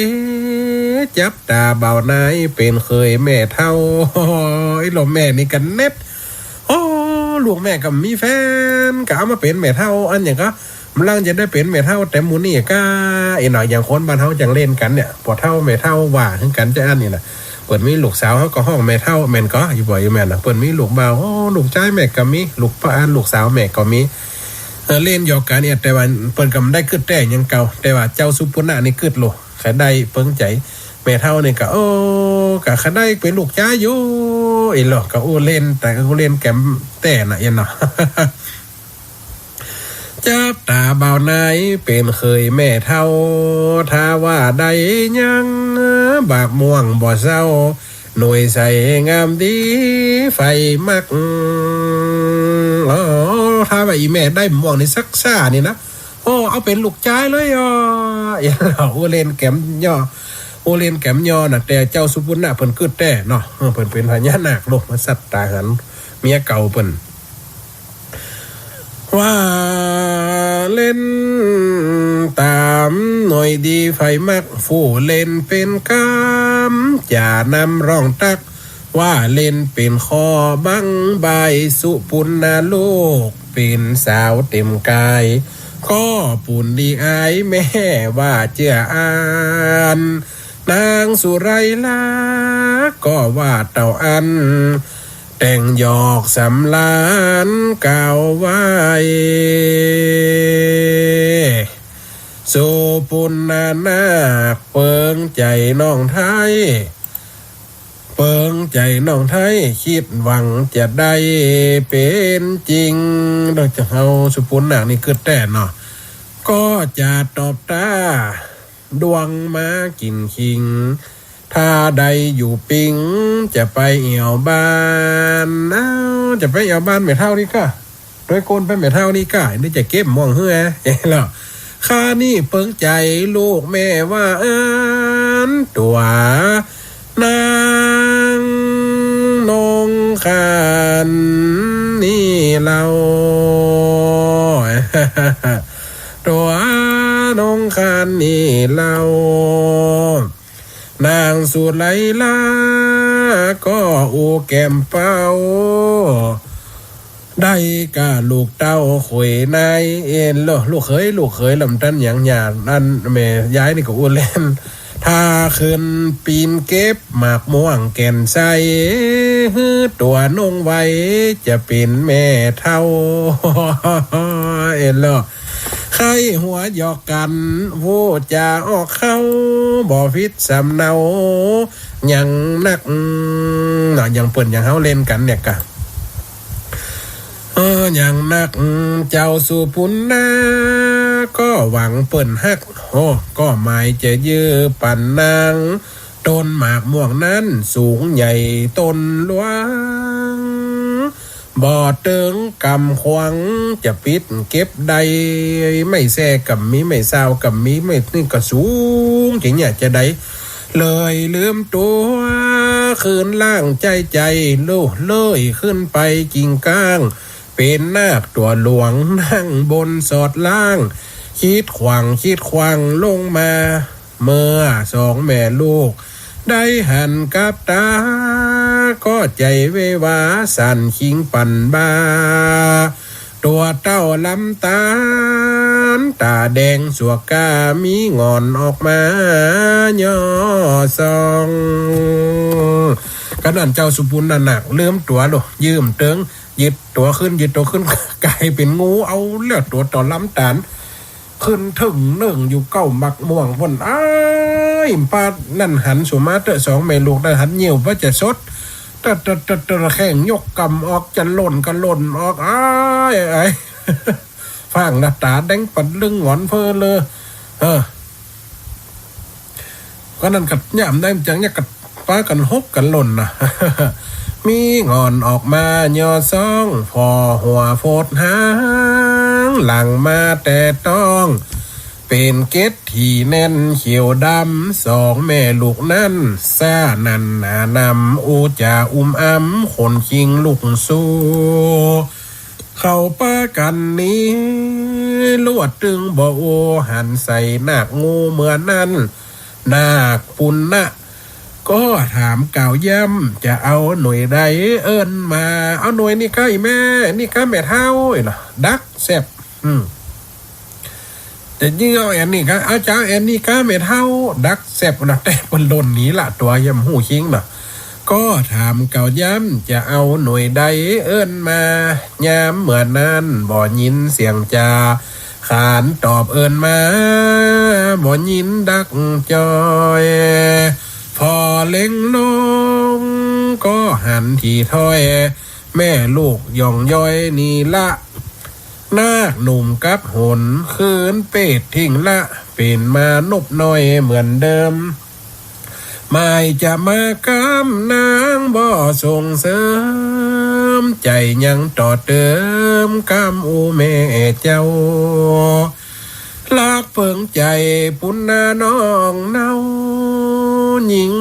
จับต๋าบ่าวนาย เป๋นเขยแม่เฒ่า โอ้ย แล้วแม่นี่ก็เน็ด โอ้ ลูกแม่ก็บ่มีแฟน ก็เอามาเป๋นแม่เฒ่า อันหยังก็ บ่ลังจะได้เป๋นแม่เฒ่าแต๊หมู่นี้ก้า เอ็นเหรอ อย่างคนบ้านเฮาจั่งเล่นกั๋นเนี่ย ป้อเฒ่าแม่เฒ่าว่าหื้อกั๋นจะอั้นนี่นะ เปิ้นมีลูกสาวเฮาก็ฮ้องแม่เฒ่า แม่นก่อ อี่บ่ อี่แม่นนะ เปิ้นมีลูกบ่าว โอ้ ลูกจายแม่ก็มี ลูกป้า ลูกสาวแม่ก็มี เออ เล่นหยอกกั๋นเนี่ย แต่ว่าเปิ้นก็บ่ได้กึ๊ดแต๊หยังเก่า แต่ว่าเจ้าสุปุณณะนี่กึ๊ดโล ใค่ได้เปิงใจ๋ แม่เฒ่านี่ก็ โอ้ ก็ใค่ได้เป๋นลูกจายอยู่ เอ็นเหรอ ก็อู้เล่น แต่ก็อู้เล่นแก๋มแต๊นะ เอ็นเหรอ จับต๋าบ่าวนาย เป๋นเขยแม่เฒ่า ถ้าว่าได้ยัง หมากม่วงบ่เศร้า หน่วยใสงามดี ใฝ่มัก โอ้ ถ้าว่าอี่แม่ได้ม่วงนี่สักซ่านี่นะ โอ้ เอาเป๋นลูกจายเลยอ่อ อู้เล่นแก๋มย่อ อู้เล่นแก๋มย่อนะ แต่เจ้าสุปุณณะเปิ้นกึ๊ดแต๊เนาะ เออ เปิ้นเป๋นพญานาคโลก มาสัตตาหารเมียเก่าเปิ้น ว่าเล่นต๋ามหน่วยดีใฝ่มัก ผู้เล่นเป๋นกำ จะนำร้องตัก ว่าเล่นเป๋นข้อบังบ่าย สุปุณณะลูกเป๋นสาวเต๋มก๋าย ก็ปูนดีอายแม่ว่าเจื้ออั้น นางสุไลลา ก็ว่าเต้าอั้น แต่งหยอกสำราญกล่าวไว้ สุปุณณนาค เปิงใจ๋น้องไท้ เปิงใจ๋น้องไท้ คิดหวังจะได้เป๋นจริง แล้วจะเอาสุปุณณนาคนี่กึ๊ดแต๊เนาะ ก็จะตอบต้า ดวงมากิ๋นขิง ถ้าได้อยู่ปิ๊ง จะไปแอ่วบ้าน อ้าว จะไปแอ่วบ้านแม่เฒ่านี่ก้า โดยโกนไปแม่เฒ่านี่ก้า นี่จะเก็บม่วงหื้อ เอ้ย แล้ว ข้านี่เปิงใจ๋ลูกแม่ว่าอั้น ตั๋วนางนงครรภ์นี่เล่า ตั๋วนงครรภ์นี่เล่า นางสุไลลาก็อู้แก้มเป้า ได้ก้าลูกเต้าเขยนาย เอ็นเลอ ลูกเขย ลูกเขยลำตันหยัง ยาอันแม่ยายนี่ก็อู้เล่น ถ้าขึ้นปีนเก็บหมากม่วงแก่นไทร หื้อตั๋วนุ่งไว้จะเป๋นแม่เฒ่า เอ็นเลอ ใค่หัวหยอกกั๋น โว้จ๋าออกเข้า บ่ผิดสำเนา หยังนัก เนาะ อย่างเปิ้นอย่างเฮาเล่นกั๋นเนี่ยกะ เออ หยังนัก เจ้าสุปุณณา ก็หวังเปิ้นฮัก โอ้ ก็หมายจะยื้อปั๋นนาง ต้นหมากม่วงนั้นสูงใหญ่ต้นหลวง บ่เติงกำขวางจะปิ๊ดเก็บได้ ไม้แส้ก็มี ไม้ซาวก็มี ไม้นี่ก็สูง จะเนี่ยจะใด เลยลืมตั๋ว คืนล่างใจ้ใจ๋ ลูเลยขึ้นไปกิ่งก้าง เป๋นนาคตั๋วหลวง นั่งบนสอดล่าง คิดขว้างคิดขว้างลงมา เมื่อสองแม่ลูก ได้หันกับต๋า ก็ใจ๋เววาสั่นคิงปั่นบ่า ตั๋วเต้าลำต๋าล ต๋าแดงสวกกา มีหง่อนออกมา ย่อส่อง ก็นั้นเจ้าสุปุณณะ ลืมตั๋วโล ยื้อบ่เติง ยึดตั๋วขึ้น ยึดตั๋วขึ้น ก๋ายเป๋นงู เอาแล้วตั๋วเต้าลำต๋าล ขึ้นเถิงเนิ่งอยู่เก๊าหมากม่วงปู๊น อ้าย ป้านั้นหันสู่มาเต๊อะ สองแม่ลูกนั้นหันเยียวว่าจะสด เต๊อะเต๊อะเต๊อะเต๊อะ แข้งยกกำออก จะหล่นก็หล่นออก อ้าย อ้าย ฟ้างนะ ต๋าแดงปัดลึงหงอนเฟ้อเลย เออ ก็นั้นก็ย่ามได้จังเนี่ยก็ปากั๋นหกกั๋นหล่นนะ มีหง่อนออกมาย่อส่อง ผ่อหัวโฟดหาง หลังมาแต่ต้อง เป๋นเกล็ดตี้แน่นเขียวดำ สองแม่ลูกนั้น ซ่านั่นหนานำ อู้จ๋าอุ้มอำ ขนคิงลุกสู้ เขาปากั๋นหนี ลวดตึงบ่อู้ หันใส่นาคงูเมื่อนั้น นาคปุณณะ ก็ถามกล่าวย้ำ จะเอาหน่วยใดเอิ้นมา เอาหน่วยนี่ก้าอี่แม่ นี่ก้าแม่เฒ่า เนาะ ดักแซ่บ อืม จะยื้อเอาแอ่นนี่ก้า เอา จะเอาแอ่นนี่ก้าแม่เฒ่า ดักแซ่บนะ แต่เปิ้นหล่นหนีละตั๋ว ยังบ่ฮู้คิงเนาะ ก็ถามกล่าวย้ำ จะเอาหน่วยใดเอิ้นมา ยามเมื่อนั้นบ่ยินเสียงจา ขานตอบเอิ้นมา บ่ยินดักจอย ผ่อเล็งลง ก็หันถี่ถ้อย แม่ลูกหย่องย้อยนี่ละ นาคหนุ่มกับหน คืนเปรตทิ้งละ เป๋นมนุษย์น้อยเหมือนเดิม หมายจะมาก้ำนาง บ่ส่งเสริม ใจ๋ยังต่อเติม ก้ำอู้แม่เจ้า ลักเปิงใจ๋ปุณณะน้องเนา ญิง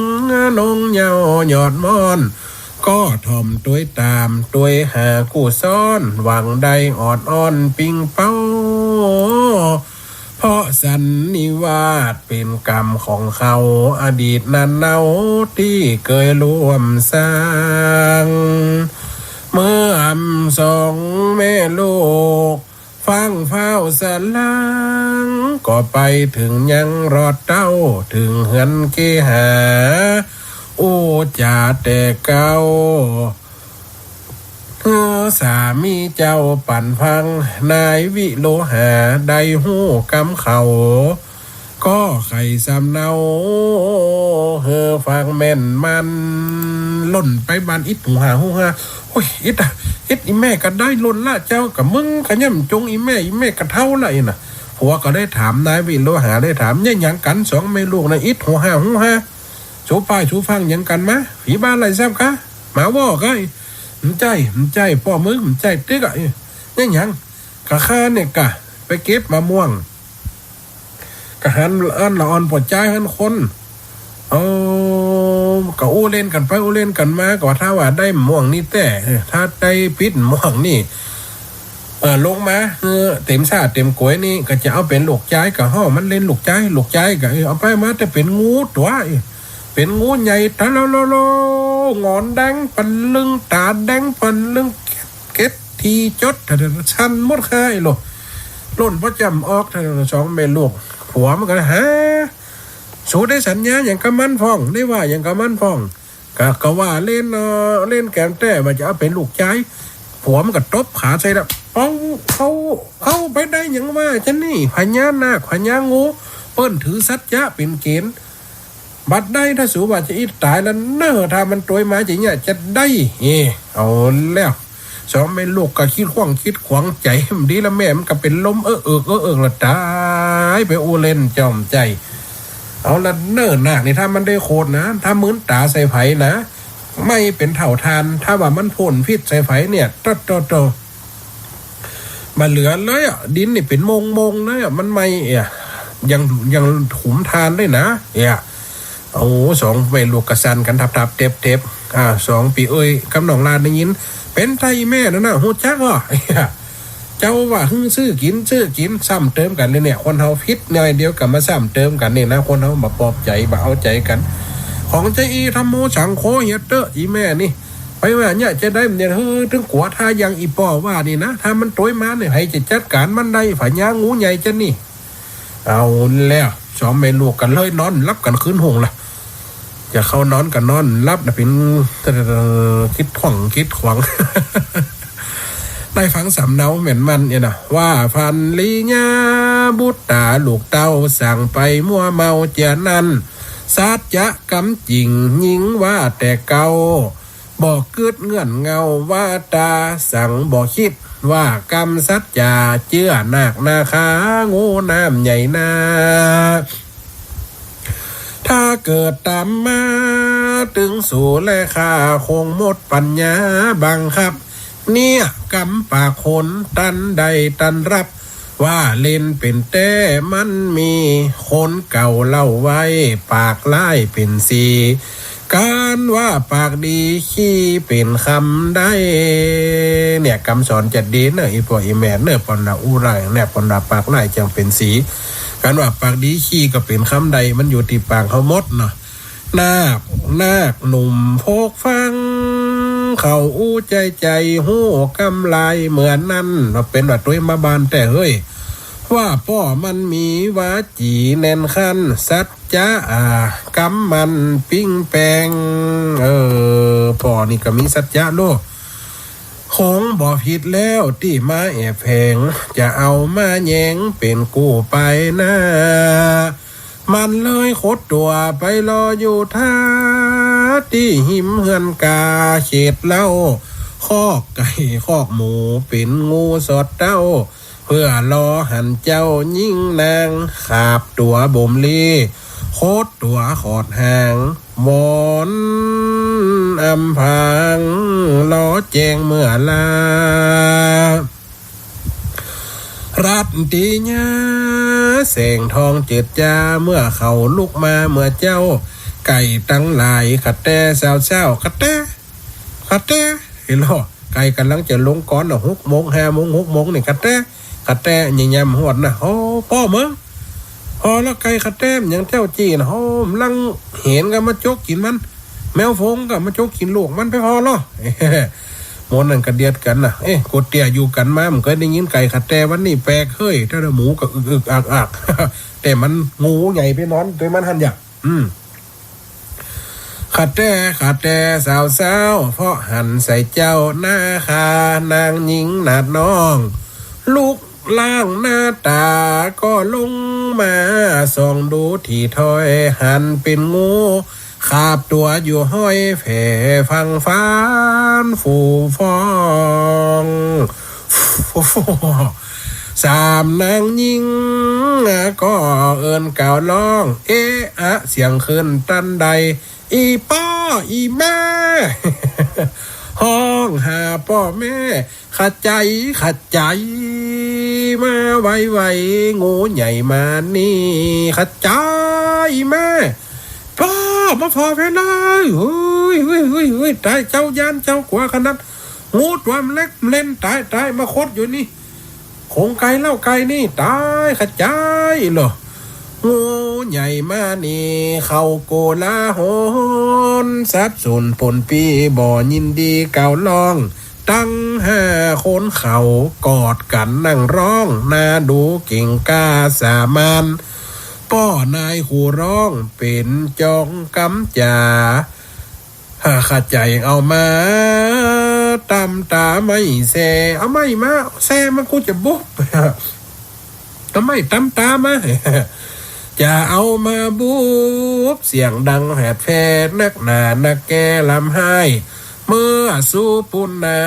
นงเยาว์ยอดม่อน ก็ถ่อมตวยต๋าม ตวยหากู้ซ้อน หวังได้ออดอ้อนปิ้งเป้า เพราะสันนิวาสเป๋นกรรมของเขา อดีตนานเนา ตี้เกยร่วมสร้าง เมื่อสองแม่ลูก ฟั่งฟ้าวสะหลัง ก็ไปเถิงยังรอดเต้า เถิงเฮือนเกหา อู้จ๋าแต่เก๊า หื้อสามีเจ้าปันฟัง นายวิโลหาได้ฮู้กำเขา ก็ไขสำเนา หื้อฟังแม่นมัน หล่นไปบ้านอิดหูหาฮู้ฮา โอ้ย อิดอะ อิด อี่แม่ก็ได้หล่นละเจ้า กะมึงกะย่ำจงอี่แม่ อี่แม่กะเฒ่าละอี่นะ ผัวก็ได้ถาม นายวิโลหาได้ถาม เนี่ยหยังกั๋นสองแม่ลูกนะ อิดหูหาฮู้ฮา สูป้ายสูฟั่งหยังกั๋นมา ผีบ้าไล่แซบกะ หมาว่อกะ บ่ใจ้ บ่ใจ้ ป้อมึง บ่ใจ้ติ๊กอะ เนี่ยหยัง กะข้าเนี่ยกะ ไปเก็บมะม่วง กะหันอันละอ่อนปอดจายหันคน เออ กะอู้เล่นกั๋นไปอู้เล่นกั๋นมา กะว่าถ้าว่าได้ม่วงนี่แต๊ เออ ถ้าได้ปิ๊ดม่วงนี่ เออ ลงมา เออ เต๋มซ่าเต๋มก๋วยนี่ กะจะเอาเป๋นลูกจาย กะฮ้อมันเล่นลูกจาย ลูกจาย กะ เออ เอาไปมาแต่เป๋นงูตั๋ว เออ เป๋นงูใหญ่ตะโลโลโล หงอนแดงปะลึง ต๋าแดงปะลึง เก็ด เก็ด ตี้จ๊ด สั่นหมดค่ะ ไอ้โล ล่นป้อจ้ำออก สองแม่ลูก ผัวมันก็เลย ฮะ สูได้สัญญาหยังกับมันพ่อง ได้ว่าหยังกับมันพ่อง ก็ ก็ว่าเล่น เอ่อ เล่นแกมแต๊ว่าจะเอาเป๋นลูกจาย ผัวมันก็ตบขาใส่ละ เอา เอา เอาไปได้หยังวะ จะนี่ พญานาค พญางู เปิ้นถือสัจจะเป๋นเก๋ณฑ์ บัดได้ถ้าสูว่าจะอิดต๋ายแล้วเน่อ ถ้ามันตวยมาจะเนี่ยจะได้ เอ้ เอาแล้ว สองแม่ลูกก็คิดขว้างคิดขวาง ใจ๋มันดีละ แม่มันก็เป๋นลมเออเอิกเออเอิกละ ต๋ายไปอู้เล่นจอมใจ๋ เอาละเน่อ นาคนี่ถ้ามันได้โขดนะ ถ้ามืนต๋าใส่ใผนะ ไหม้เป๋นเถ้าถ่าน ถ้าว่ามันพ่นพิษใส่ใผเนี่ย โตะโตะโตะ บ่เหลือเลยอะ ดินนี่เป๋นโมงๆเลยอะ มันไหม้เอะ ยัง ยังหุมถ่านได้นะ เอะ โอ้ สองแม่ลูกก็สั่นกั๋นทับๆเต็บๆ อ่า สองปี้เอ้ยกับน้องหลานได้ยิน เป๋นไต้แม่นั่นน่ะ ฮู้จักบ่ เจ้าว่าหื้อซื้อกิ๋น ซื้อกิ๋น ซ้ำเติมกั๋นเลยเนี่ย คนเฮาผิดหน่อยเดียวก็มาซ้ำเติมกั๋นนี่นะ คนเฮาบ่ปลอบใจ๋ บ่เอาใจ๋กั๋น ของจะอี้ ธัมโม สังโฆ เหียเต๊อะ อี่แม่นี่ ไปว่าเนี่ยจะได้มันเนี่ย เฮ้อ ตึงกั๋ว ถ้าอย่างอี่ป้อว่านี่นะ ถ้ามันตวยมาเนี่ย ใผจะจัดก๋านมันได้ พญางูใหญ่จะนี่ เอาแล้ว สองแม่ลูกก็เลยนอนหลับกั๋นคืนหุงละ จะเข้านอนก็นอนหลับนะ เป๋น เอ่อ คิดขว้างคิดขวาง ได้ฟังสำเนาแหมมันเนี่ยนะ ว่าพันลีญาบุตต๋าลูกเต้า สั่งไปมัวเมาเจียนั้น สัจจะกำจิ่งยิ่งว่าแต่เก่า บ่กึ๊ดเงื่อนเงาว่าต๋า สั่งบ่คิดว่ากำสัจจา เจื้อนาคนาคา งูน้ำใหญ่นา ถ้าเกิดต๋ามมาตึงสูแลข้า คงหมดปัญญาบังคับ เนี่ยกำปากคนตันได้ตันรับ ว่าเล่นเป๋นแต๊ มันมีคนเก่าเล่าไว้ ปากร้ายเป๋นสี ก๋านว่าปากดีขี้เป๋นคำใด เนี่ยกำสอนจะดีเน่อ อี่ป้ออี่แม่เน่อ ปอนดาอู้ร้ายเนี่ย ปอนดาปากร้ายจั่งเป๋นสี ก๋านว่าปากดีขี้ก็เป๋นคำใด มันอยู่ตี้ปากเฮาหมดเนาะ นาค นาคหนุ่มโพกฟัง เขาอู้ใจ๋ใจ๋ ฮู้กำลายเหมือนนั้น ว่าเป๋นว่าตวยมาบ้านแต๊เฮ้ย ว่าป้อมันมีวาจีแน่นคัน สัจจะ อ่า กำมั่นปิ้งแปง เออ ป้อนี่ก็มีสัจจะโล คงบ่ผิดแล้วตี้มาแอบแฝง จะเอามาแย้งเป๋นกู้ไปหน้า มันเลยขดตั๋วไปรออยู่ท่า ตี้ฮิมเฮือนกาเขตเล้า คอกไก่คอกหมูเป๋นงูสอดเต้า เพื่อรอหันเจ้าญิงนาง ขาบตั๋วบ่มลี ขดตั๋วขอดหาง วอนอำพราง รอแจ้งเมื่อลา รัตติยา แสงทองเจิดจ้า เมื่อเขาลุกมาเมื่อเจ๊า ไก่ตังหลาย ขะแต สาวๆ ขะแต ขะแต เห็นบ่ ไก่ก่ำลังจะลงกอนน่ะ หกโมง ห้าโมง หกโมงนี่ ขะแต ขะแต ยามฮอดน่ะ โอ้ ป้อเมิง พอละ ไก่ขะแต มันยังเจ๊าจี้น่ะ โอ้ มันลังเห็นก็มาจกกิ๋นมัน แมวฝงก็มาจกกิ๋นลูกมันไปพอละ หมู่นั้นก็เดียดกั๋นน่ะ เอ๊ะ กูเตี้ยอยู่กั๋นมา บ่เกยได้ยินไก่ขะแต วันนี้แปลกเฮ้ย แต่ละหมู่ก็อึกๆอักๆ แต่มันงูใหญ่ไปนอนตวยมันหั้นหยัง อืม ขะแต ขะแต สาวๆ เพาะหันใส่เจ้าหน้าข้านางญิงนาดน้อง ลุกล้างหน้าต๋าก็ลงมา ส่องดูถี่ถ้อย หันเป๋นงู ขาบตั๋วอยู่ห้อย แผ่ฟังฟ้านฟูฟอง สามนางญิงก็เอิ้นกล่าวร้อง เอะอะเสียงขึ้นตันใด อี่ป้ออี่แม่ ฮ้องหาป้อแม่ ขะใจ๋ ขะใจ๋ มาไวๆ งูใหญ่มานี่ ขะใจ๋ อี่แม่ ป้อ มาผ่อแฟนเลย เฮ้ย เฮ้ย เฮ้ย เฮ้ย ต๋าย เจ้าย้านเจ้ากั๋วขนาด งูตั๋วมันเล็กมันเล่น ต๋าย ต๋าย มาขดอยู่นี่ โขงไก่เล้าไก่นี่ ต๋าย ขะใจ๋เหรอ งู ใหญ่มานี่เขาโกลาหล สับสนปนปี้บ่ยินดีกล่าวร้อง ตังห้าคนเขากอดกั๋นนั่งร้อง น่าดูเก่งกล้าสามาน ป้อนายฮู้ร้องเป๋นจองกำจ๋า หาข้าใจ๋เอามาตำต๋าไม้แส่ เอาไม้มาแส่มากูจะบุบ เอาไม้ตำต๋ามา จะเอามาบุบ เสียงดังแผดแผด นักหนานักแก่ร่ำไห้ เมื่อสุปุณณะ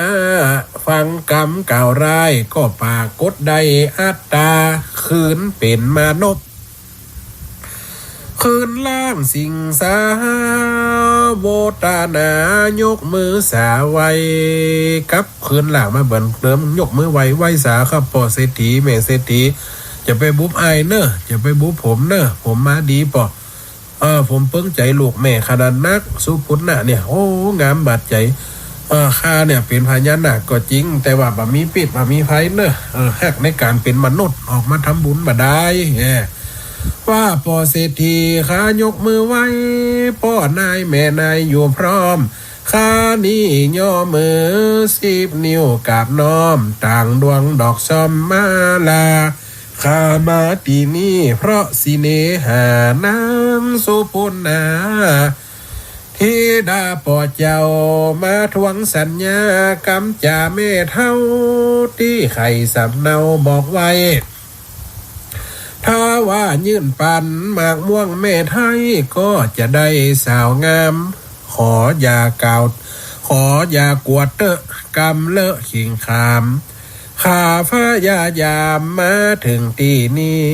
ฟังกำกล่าวร้าย ก็ปรากฏได้อัตต๋า คืนเป๋นมนุษย์ คืนร่างสิงสาโวตนายกมือสาไหว้ กลับคืนร่างมาเหมือนเดิม ยกมือไหว้ ไหว้สาครับ ป้อเศรษฐี แม่เศรษฐี จะไปบุบอ้ายเน่อ จะไปบุบผมเน่อ ผมมาดีป้อ เออ ผมเปิงใจ๋ลูกแม่ขนาดนัก สุปุณณะเนี่ย โอ้ งามบาดใจ๋ เออ ข้าเนี่ยเป๋นพญานาคก็จริง แต่ว่าบ่มีพิษบ่มีภัยเน่อ เออ ฮักในก๋านเป๋นมนุษย์ ออกมาทำบุญบ่ดาย เออ ว่าป้อเศรษฐี ข้ายกมือไหว้ ป้อนายแม่นายอยู่พร้อม ข้านี้ย่อมือสิบนิ้วกราบน้อม ต่างดวงดอกซอมมาลา ข้ามาตี้นี่เพราะเสน่หานางสุปุณณา ธิดาป้อเจ้ามาทวงสัญญากำจ๋าแม่เฒ่า ตี้ไขสำเนาบอกไว้ ถ้าว่ายื่นปันหมากม่วงแม่ไท้ ก็จะได้สาวงาม ขออย่ากล่าว ขออย่ากวดเต๊อะ กำเลอะขิงขาม ข้าพยายามมาเถิงตี้นี่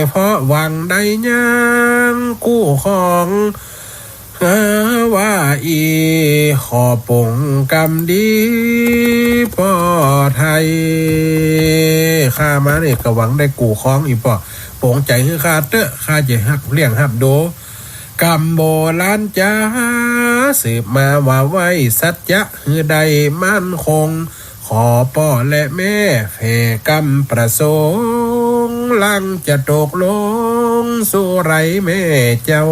เพราะหวังได้ยางกู้ครอง เออ ว่าอี้ ขอป๋งกำดีป้อไท้ ข้ามานี่ก็หวังได้กู้ครองอี้ป้อ ป๋งใจ๋หื้อข้าเต๊อะ ข้าจะฮับเลี้ยงฮับดู กำโบราณจ๋า สืบมาว่าไว้สัจจะหื้อได้มั่นคง ขอป้อและแม่แผ่กำประสงค์ หลังจะตกลงสุไหลแม่เจ้า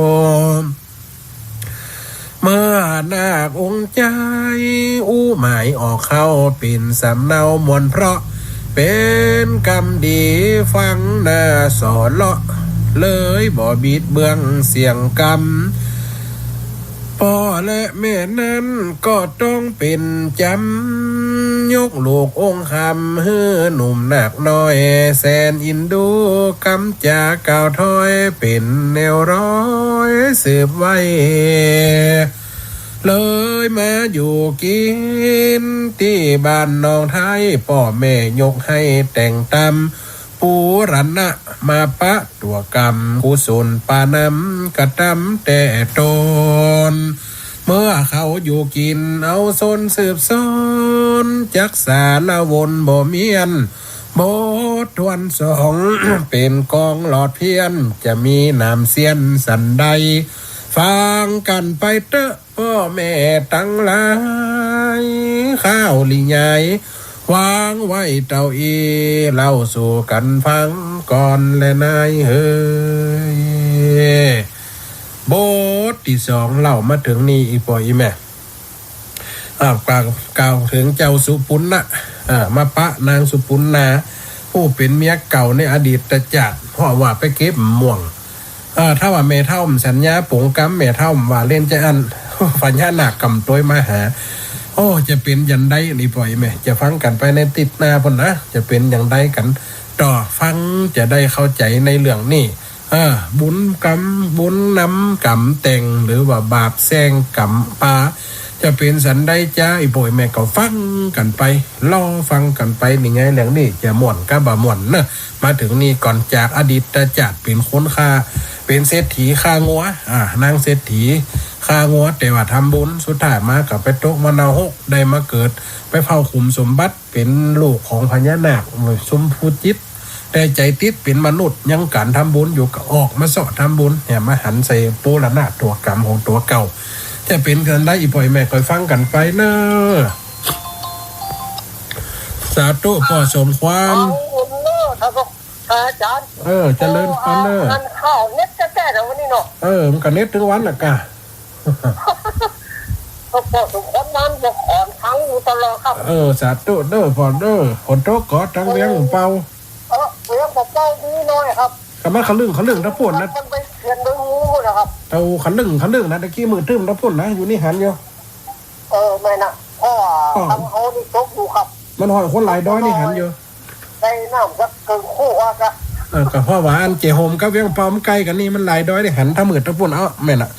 เมื่อนาคองค์ใจ๋อู้หมายออกเข้า เป๋นสำเนาม่วนเพราะ เป๋นกำดีฟังน่าส่อเลาะ เลยบ่บิดเบือนเสียงกำ ป้อและแม่นั้นก็ต้องเป๋นจ๋ำ ยกลูกองค์คำหื้อหนุ่มนาคน้อย แสนอินดูกำจ๋ากล่าวถ้อย เป๋นแนวร้อยสืบไว้ เลยมาอยู่กิ๋นตี้บ้านหนองไท้ ป้อแม่ยกหื้อแต่งต๋าม ปูรณะมาปะตั๋วกำ กุศลปานำกระตำแต่ต้น เมื่อเขาอยู่กิ๋นเอาสนสืบสน จักสาละวนบ่เมี้ยน บททวนสอง เป๋นกองหลอดเพี้ยน จะมีหนามเสี้ยนสันใด ฟังกั๋นไปเต๊อะ ป้อแม่ตังหลาย ข้าวหลียาย วางไว้เต้าอี้ เล่าสู่กั๋นฟังก่อนแลนายเฮย บทตี้สอง เล่ามาเถิงนี่ อี่ป้ออี่แม่ อ่า กล่าว กล่าวเถิงเจ้าสุปุณณะ อ่า มาปะนางสุปุณณา ผู้เป๋นเมียเก่าในอดีตจาติ เพราะว่าไปเก็บม่วง เออ ถ้าว่าแม่เฒ่าสัญญาป๋งกำ แม่เฒ่าว่าเล่นจะอั้น พญานาคกำตวยมาหา โอ้ จะเป๋นอย่างใดนี่ป้ออี่แม่ จะฟังกั๋นไปในติ๊ดหน้าปู้นนะ จะเป๋นอย่างใดกั๋นต่อ ฟังจะได้เข้าใจ๋ในเรื่องนี้ เออ บุญกำ บุญนำกำแต่ง หรือว่าบาปแซงกำปา จะเป๋นสันใดจ๊า อี่ป้ออี่แม่ก็ฟังกั๋นไป รอฟังกั๋นไป นี่ไง เรื่องนี้จะม่วนกาบ่ม่วนเนาะ มาเถิงนี่ก่อน จากอดีตจาติเป๋นคนฆ่า เป๋นเศรษฐีฆ่างัว อ่า นางเศรษฐีฆ่างัว แต่ว่าทำบุญ สุดท้ายมาก็ไปตกมรณะหก ได้มาเกิด ไปเฝ้าขุมสมบัติ เป๋นลูกของพญานาค ซุมผู้จิต แต่ใจ๋ติดเป๋นมนุษย์ ยังกั๋นทำบุญอยู่ ก็ออกมาเซาะทำบุญ เนี่ย มาหันใส่ปูรณะตั๋วกำของตั๋วเก่า จะเป๋นสันใด อี่ป้ออี่แม่ก็ฟังกั๋นไปเนาะ สาธุ ป้อสมควร เอาบุญเนาะ ท่านอาจารย์ เออ เจริญพรเนาะ อันข้าวเน็ตจะ แล้ววันนี้เนาะ เออ มันก็เน็ตตึงวันน่ะกะ ก็พอสมควร มันจะขอนทั้งอยู่ตลอดครับ เออ สาธุเด้อพ่อเด้อ ฝนตกก็ตังเวียงเป่า เออ เวียงเป่าดีหน่อยครับ ก็มาขะลึ่งขะลึ่งตะปูนนะ มันไปเขียนโดยงูนะครับ เต้าขะลึ่งขะลึ่งนะ ตะกี้มืดตึ๊มตะปูนนะ อยู่นี่หันอยู่ เออ แม่นน่ะ เพราะว่า อ๋อ ตังเขานี่ตกอยู่ครับ มันห้อยคนหลายดอยนี่หันอยู่ ได้น้ำสักเกินคู่ว่าซะ เออ ก็เพราะว่าอันเจโฮมกับเวียงเป่ามันใก้กั๋นนี่ มันหลายดอยนี่หันตะมืดตะปูน เอ้า แม่นน่ะ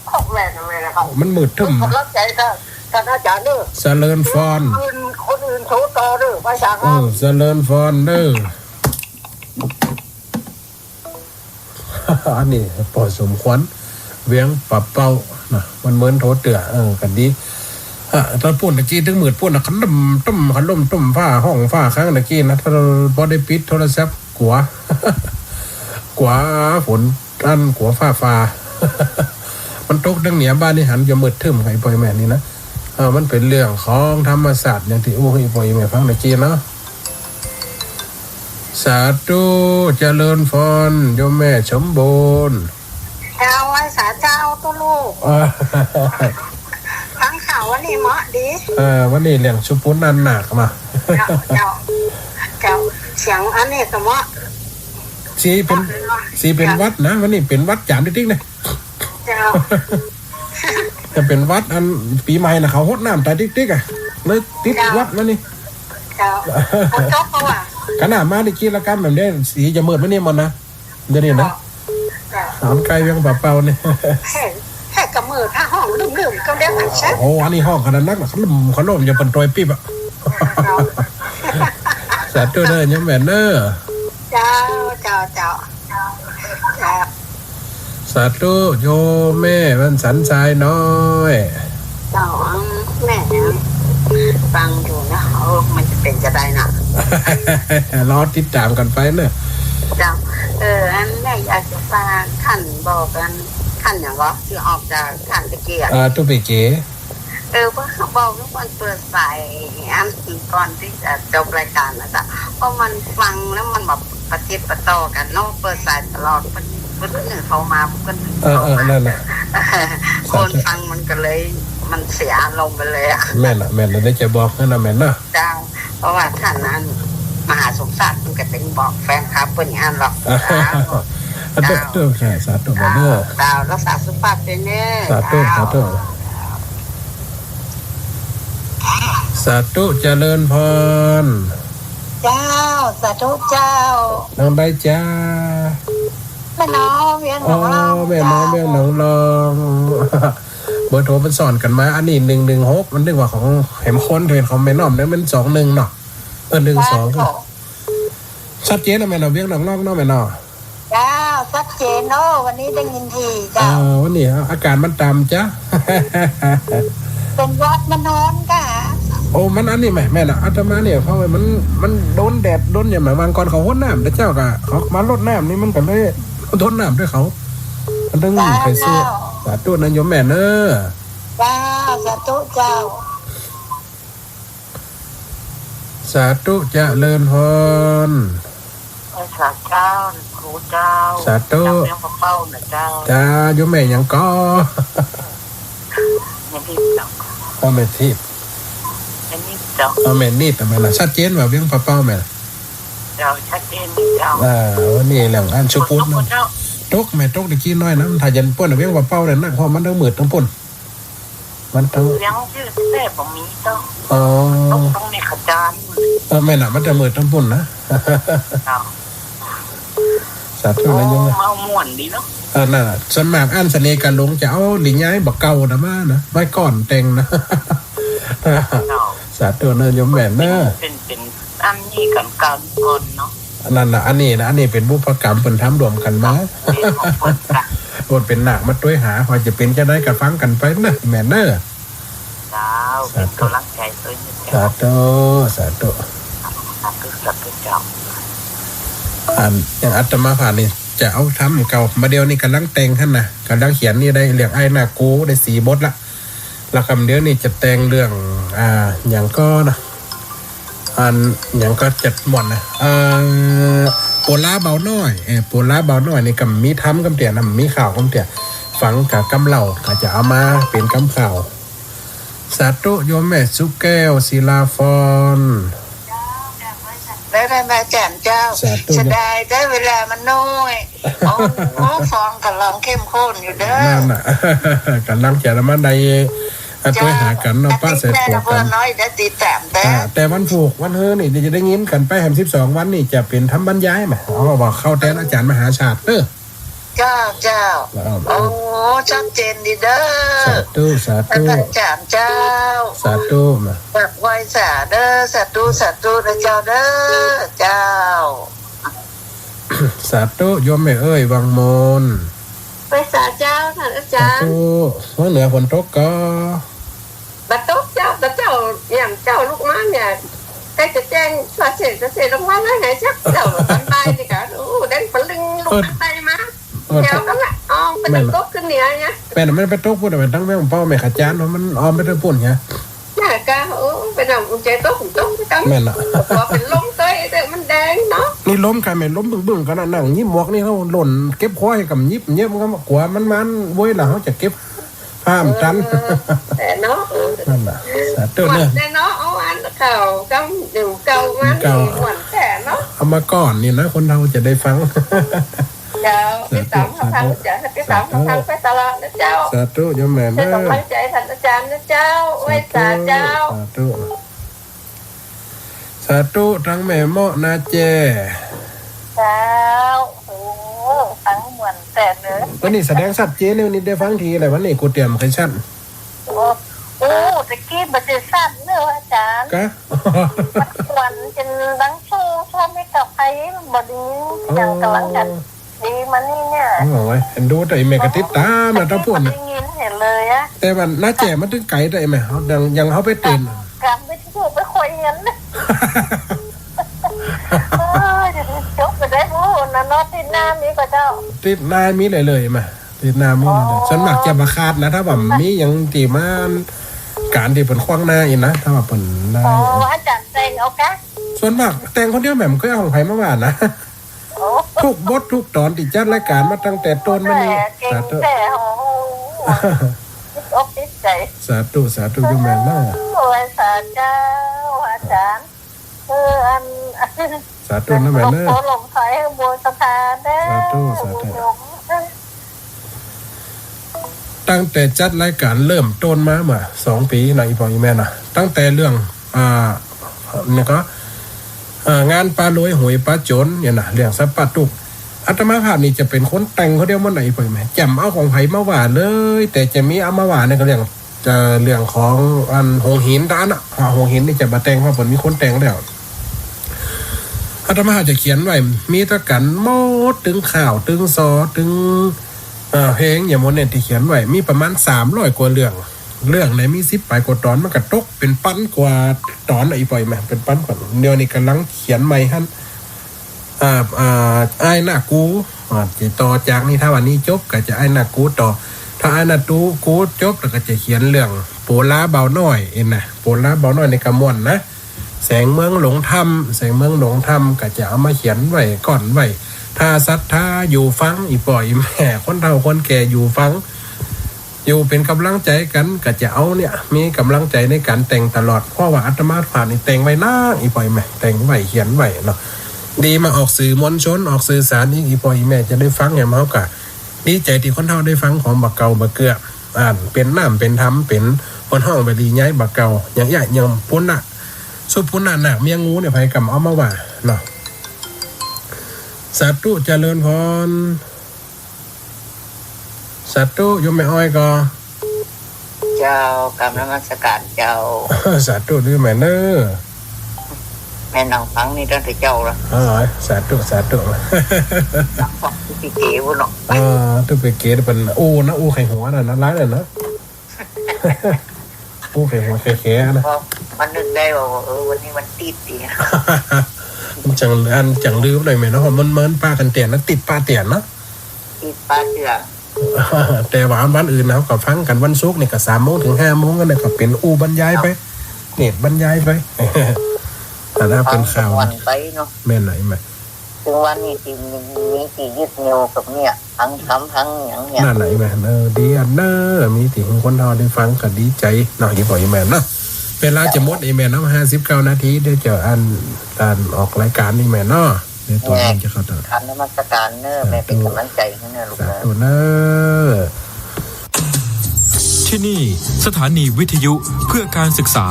เอ้า แม่นน่ะ แม่นน่ะครับ มันมืดตึ๊ม กำลังใจ๋ท่าน ท่านอาจ๋ารย์เด้อ เจริญพร คนอื่น คนอื่นโทรต่อเด้อ ไปสา เอ ขา อ เจริญพรเด้อ อันนี้พอสมควร เวียงป่าเป้านะ มันเหมือนโถเตื้อ เออ กั๋นดี ฮะ ต๋อนปู้นตะกี้ตึงมืดปู้นนะ ขะลุ่มตุ้ม ขะลุ่มตุ้ม ฟ้าฮ้องฟ้าค้างตะกี้นะ ถ้าบ่ได้ปิดโทรศัพท์ กั๋ว กั๋วฝนอัน กั๋วฟ้าผ่า มันตกตึงเหนือบ้านนี่หันจะมืดตึ๊ม ไอ้ปอยแม่นี่นะ เออ มันเป๋นเรื่องของธรรมชาติ อย่างตี้อู้หื้อปอยแม่ฟังตะกี้เนาะ สาธุ เจริญพร โยมแม่สมบูรณ์ เจ้า ไหว้สาเจ้าตุ๊ลูก อ่า ฟังข่าววันนี้เหมาะดี เออ วันนี้เรื่องสุปุนอันหนักมา เจ้า เจ้า เจ้า เสียงอันนี้ก็เหมาะ สีเป๋น เจ้า สีเป๋นหวัดนะ วันนี้เป๋นหวัดจ๋ามติ๊กๆ เนี่ย เจ้า จะเป๋นหวัดอันปี๋ใหม่นะ เขาฮดน้ำต๋ายติ๊กๆ อะ เลยติดหวัดมานี่ เจ้า เขาจบเขาอะ ขนาดมาได้กินละกันแบบนี้ สีจะมืดมานี่หมดนะ เดี๋ยวนี้นะ เจ้า สามไกลเวียงป่าเป้านี่ แห่ แห่กะมือถ้าฮ้องลืมๆ ก็เรียกว่าแซ่บ โอ้ อันนี้ฮ้องขนาดนักนะ ขลุ่มขลุ่มอย่าเปิ่นตอยปิ๊บอะ เจ้า สาธุเด้อ โยมแม่เด้อ เจ้า เจ้า เจ้า เจ้า สาธุโยมแม่วันสันทรายน้อย เจ้า แม่ฟังอยู่นะ โอ้ มันจะเป๋นจะได้นะ รอติดต๋ามกั๋นไปเนอะ เจ้า เออ อันแม่อยากจะฝากท่านบอกอัน ท่านหยังวะ ตี้ออกจากท่านตะกี้อะ อ่า ตุ๊เปเก๋ เออ ว่าเขาบอกว่ามันเปิดสายอันก่อนตี้จะจบรายก๋านนะจ๊ะ เพราะมันฟังแล้วมันแบบปะติดปะต่อกั๋นเนาะ เปิดสายตลอด เปิ้น เปิ้นนึ่งโทรมา เปิ้นนึ่งโทรมา เออ เออ นั่นน่ะ คนฟังมันก็เลย มันเสียอารมณ์ไปเลยอะ แม่นน่ะ แม่นน่ะ ได้จะบอกนั่นน่ะ แม่นน่ะ เจ้า เพราะว่าท่านนั้น มหาสมศักดิ์เปิ้นก็ตึงบอกแฟนคลับเปิ้นอย่างนั้นหรอก อ่า เจ้า เจ้า เจ้า สาธุ เจ้า เจ้า รักษาสุขภาพด้วยเนอะ สาธุ เจ้า สาธุ สาธุ เจริญพร เจ้า สาธุเจ้า นางใดจ๊ะ แม่น้องเวียงหนองลอง อ๋อ แม่น้อง เจ้า เวียงหนองลอง เบอร์โทรมันซ้อนกั๋นมา อันนี้หนึ่งหนึ่งหก มันนึกว่าของแหมคน เห็นของแม่น้องเนี่ยมันสองหนึ่งเนาะ เออ หนึ่งสอง เจ้า ชัดเจนนะแม่เนาะ เวียงหนองลองเนาะแม่เนาะ เจ้า ชัดเจนเนาะ วันนี้ได้ยินถี่เจ้า เออ วันนี้อาก๋านมันต่ำจ๊ะ เป๋นหวัดมันฮ้อนกะ โอ้ มันอันนี้แหม แม่นน่ะ อาตมาเนี่ย เพราะว่ามัน มันโดนแดด โดนหยังแหม บางก่อนเขาฮดน้ำ แต่เจ้าก็เขามารดน้ำนี่มันก็เลยโดนน้ำด้วยเขา มันตึง เจ้า ไข้เสื้อ เจ้า สาธุนะโยมแม่เนอะ เจ้า สาธุเจ้า สาธุ เจริญพร เออ สาธุเจ้า ครูเจ้า สาธุ เจ้าเวียงป่าเป้านะเจ้า จ้า โยมแม่หยังก่อ แม่นิดเจ้า อ๋อ แม่ทิพย์ แม่นิดเจ้า อ๋อ แม่นิด แม่นน่ะ ชัดเจนว่าเวียงป่าเป้าแม่นน่ะ เจ้า ชัดเจนดีเจ้า อ่า วันนี้เรื่องอันสุปุน ฝนตกบ่เจ้า ตกแม่ ตกตะกี้น้อยนะ มันถ้าเย็นปุ้นเวียงป่าเป้าเนี่ยนะ เพราะมันตึงมืดตึงปุ้น มันตึง เวียงจื้อแท้บ่มีเจ้า อ๋อ ตกตึงเมฆาจารย์ เออ แม่นน่ะ มันจะมืดตึงปุ้นนะ เจ้า สาธุนะโยมนะ โอ้ เมาม่วนดีเนาะ เออ นั่นน่ะ ส่วนมากอันเสน่ห์กาหลงจะเอาหลีย้ายบ่าเก่านะมานะ ไม้ก้อนแต่งนะ เจ้า สาธุนะโยมแม่นนะ เป๋น เป๋น เป๋นอันนี้กั๋น กั๋นก่อนเนาะ อันนั้นน่ะ อันนี้นะ อันนี้เป๋นบุพกรรมเปิ้นทำร่วมกั๋นมา เป๋นของเปิ้นจ้ะ โอ้ เป๋นนาคมาตวยหา ว่าจะเป๋นจะใดก็ฟังกั๋นไปนะแม่นเนอะ เจ้า สาธุ เป๋นก๋ำลังใจ๋ตวยนะเจ้า สาธุ สาธุ สาธุ สาธุเจ้า อันอย่างอาตมาภาพนี่จะเอาทำเก่า บ่าเดี่ยวนี้ก่ำลังแต่งหั้นน่ะ ก่ำลังเขียนนี่ได้เรื่องอ้ายนาคกูได้สี่บทละ แล้วก่ำเดี๋ยวนี้จะแต่งเรื่อง อ่า หยังก่อนะ อันหยังก่อจะม่วนนะ เอ่อ โปลาเบาน้อย เออ โปลาเบาน้อยนี่ก็มีธรรมกำเตี้ยนะ มีข่าวกำเตี้ย ฟังกะกำเล่า ก็จะเอามาเป๋นกำข่าว สาธุ โยมแม่สุแก้ว ศิลาฟร ได้ ได้ ได้ อาจ๋ารย์เจ้า สาธุ เสียดายเด้อ เวลามันน้อย โอ้ ฟังก๋ำลังเข้มข้นอยู่เด้อ นั่นน่ะ ก๋ำลังจะมาได้ อ่ะ เจ้า ตวยหากั๋นเนาะ อาทิตย์หน้า ปะสายตั๋วกั๋น เพื่อนน้อยได้ติดต๋ามเด้อ อ่า แต่วันพูกวันฮื้อนี่ เดี๋ยวจะได้ยินกั๋นไปแหม สิบสองวันนี่จะเป๋นธรรมบรรยายไหม เอาว่าเข้าแตนอาจ๋ารย์มหาชาติเด้อ เจ้า เจ้า ครับ โอ้ ชัดเจนดีเด้อ สาธุ สาธุ อาจ๋ารย์เจ้า สาธุ นะ กราบไหว้สาเด้อ สาธุ สาธุนะเจ้าเด้อ เจ้า สาธุ โยมแม่เอ้ย วังมน ไหว้สาเจ้า ท่านอาจ๋ารย์ สาธุ เมืองเหนือฝนตกก่อ บ่ตกเจ้า แต่เจ้า ยามเจ๊าลุกมาเนี่ย ใก้จะแจ้งสาเสด สาเสดลงมาแล้วไงเจ้า เจ้า ตอนบ่ายนี่กะ โอ้ แดงปะลึงลุก เออ ตางใต้มา เออ แถวกั๋นละ อ้อมไป แม่น ตางตกขึ้นเหนือไง แม่น มันไปตกปู๊น ไปตางแม่ฮ่องเป้า แม่ขะจาน มันอ้อมไปตางปู๊นไง น่ะกะ โอ้ ไปนั่งอุ่นใจ๋ตก ตกไปกั๋น แม่นน่ะ กั๋วเป๋นลมเตย แต่มันแดงเนาะ นี่ลมใค่แม่นลมบึ้งๆ กั๋นน่ะ นั่งหยิบหมวกนี่ เฮาหล่นเก็บคอหื้อก่ำ หยิบ หยิบ มันก็กั๋วมัน มันโว้ยล่ะ เฮาจะเก็บ ห้ามตัน เออ แต่เนาะ เออ นั่นน่ะ สาธุเนอะ ม่วนแต๊เนาะ เอาอันเก่า กำ เดี๋ยวเก่ามา เก่า นี่ม่วนแต๊เนาะ เอามาก่อนนี่นะ คนเฮาจะได้ฟัง เจ้า สาธุ ติดต๋ามฟัง สาธุ เจ้า ติดต๋ามฟัง สาธุ ไปตลอดนะเจ้า สาธุ โยมแม่เนอะ ให้ก๋ำลังใจ๋ท่านอาจ๋ารย์นะเจ้า สาธุ ไหว้สาเจ้า สาธุ สาธุ ตังแม่เมาะนาแจ เจ้า โอ้ ฟังม่วนแต๊เนอะ วันนี้แสดงชัดเจนเลย วันนี้ได้ฟังทีอะไร วันนี้กูเตรียมใค่ชัด โอ้ โอ้ ตะกี้บ่ได้ชัดเนอะอาจ๋ารย์ กะ มันกวนจ๋นดังสู้ สู้ไม่กับใคร มันบ่ดี อ๋อ อย่างก๋ำลังจะ ดีมานี่เนี่ย โอ้ย เอ็นดูตวยแม่ ก็ติดต๋ามนะ ตะกี้ ตางปู๊น บ่ได้ยินเห็นเลยอะ แต่ว่านาแจมันตึงไก๋ตวยแม่ เฮายัง ยังเฮาไปเต้น กำวิทยุไปคุยกั๋น เออ เดี๋ยวจบไปได้ โอ้ นะเนาะ ติดหน้ามีก่อเจ้า ติดหน้ามีเลยเลยมา ติดหน้ามีเลยเลย อ๋อ ส่วนมากจะบ่ขาดนะ ถ้าว่ามีอย่างตี้มัน ก๋านตี้เปิ้นขว้างหน้าอีกนะ ถ้าว่าเปิ้นได้ อ๋อ อาจ๋ารย์แต่งเอากะ ส่วนมากแต่งคนเดียวแม่ บ่เกยเอาของใผมาว่านะ โอ้ กู้บทกู้ต๋อนตี้จัดรายก๋านมาตั้งแต่ต้นมานี่ แหม เก่ง สาธุ แต๊ โอ้โห ติดอกติดใจ๋ สาธุ สาธุ โยมแม่เนอะ โอ้ย สาเจ้า อาจ๋ารย์ เออ อัน สาธุนะแม่เนอะ หลวงพ่อหลวงพ่อให้บูชาเด้อ สาธุ สาธุ บุญโยม ตั้งแต่จัดรายก๋านเริ่มต้นมาเมื่อสองปี๋นะ อี่ป้ออี่แม่นะ ตั้งแต่เรื่อง อ่า นี่ก็ อ่า งานปลาโลยหวยปลาโจ๋นเนี่ยนะ เรื่องสัพพะตุ๊กข์ อาตมาภาพนี่จะเป๋นคนแต่งคนเดียวหมดนะ อี่ป้ออี่แม่ จะบ่เอาของใผมาว่าเลย แต่จะมีเอามาว่าเนี่ยก็เรื่อง จะเรื่องของอันโฮงหินตะอั้นน่ะ อ่า โฮงหินนี่จะบ่แต่ง เพราะเปิ้นมีคนแต่งแล้ว อาตมาจะเขียนไว้ มีตะกั๋นหมด ตึงข่าว ตึงซอ ตึง เอ่อ เพลง อย่างหมดเนี่ยตี้เขียนไว้ มีประมาณสามร้อยกว่าเรื่อง เรื่องไหนมีสิบป๋ายกว่าต๋อน มันก็ตกเป๋นปันกว่าต๋อนนะ อี่ป้ออี่แม่ เป๋นปันกว่า เดี๋ยวนี้ก๋ำลังเขียนใหม่หั้น อ่า อ่า อ้ายนากู อ่า จะต่อจากนี้ ถ้าวันนี้จบก็จะอ้ายนากูต่อ ถ้าอ้ายนาตูกูจบแล้วก็จะเขียนเรื่องโปลาเบาน้อยเอ็นนะ โปลาเบาน้อยนี่ก็ม่วนนะ แสงเมืองหลงธรรม แสงเมืองหลงธรรมก็จะเอามาเขียนไว้ก่อนไว้ ถ้าศรัทธาอยู่ฟัง อี่ป้ออี่แม่ คนเฒ่าคนแก่อยู่ฟัง อยู่เป๋นก๋ำลังใจ๋กั๋น ก็จะเอาเนี่ย มีก๋ำลังใจ๋ในก๋านแต่งตลอด เพราะว่าอาตมาภาพนี่แต่งไว้นาน อี่ป้ออี่แม่ แต่งไว้เขียนไว้เนาะ ดีมาออกสื่อมวลชน ออกสื่อสารนี่ อี่ป้ออี่แม่จะได้ฟังแหม เฮาก็ดีใจ๋ตี้คนเฒ่าได้ฟังของบ่าเก่าบ่าเกื้อ อ่านเป๋นน้ำเป๋นธรรม เป๋นคนฮ้องบ่าดีย้ายบ่าเก่า อย่างเอี้ย อย่างปุณณะ สุปุณณะนาคเมียงูเนี่ย ใผก็เอามาว่าเนาะ สาธุ เจริญพร สาธุ โยมแม่อ้อยก่อ เจ้า กราบนมัสก๋านเจ้า สาธุ โยมแม่เนอะ แม่นั่งฟังนี่ตั้งแต่เจ๊าละ อ๋อ สาธุ สาธุ นั่งฟังตุ๊กปีเก๋ปุ้นเนาะ อ่า ตุ๊กปีเก๋เปิ้นอู้นะ อู้ไขหัวน่ะนะ หลายเลยนะ อู้ไขหัวไขแขนะ ก็มานึกได้ว่า เออ วันนี้วันติดดี มันจั่ง อันจั่งลืมเลยแม่เนาะ มัน มันปะกั๋นเตี้ยนะ ติดปะเตี้ยนะ ติดปะเตี้ย แต่ว่าวันอื่นเฮาก็ฟังกั๋น วันศุกร์นี่ก็สามโมงเถิงห้าโมง อันนั้นก็เป๋นอู้บรรยายไป เนตรบรรยายไป แต่ถ้าเป๋นข่าว ฟังม่วนไปเนาะ แม่นไหนแม่ เถิงวันนี้ตี้มีตี้ยึดเหนี่ยวกับเมีย หังกำหังหยังเนี่ย นั่นแหละอีแม่น เออ ดีอันเน้อ มีตี้หื้อคนเฮาได้ฟังก็ดีใจ๋เนาะ อีบ่อีแม่นเนาะ เวลาจะหมดอีแม่นเนาะ ห้าสิบเก้านาที เดี๋ยวจะอัน อันออกรายก๋านอีแม่นเนาะ เดี๋ยวตั๋ว แม่ เองจะเข้าต่อ กราบนมัสก๋านเน้อ สาธุ แม่เป๋นก๋ำลังใจ๋หื้อเน้อลูก สาธุเน้อ ที่นี่สถานีวิทยุเพื่อการศึกษา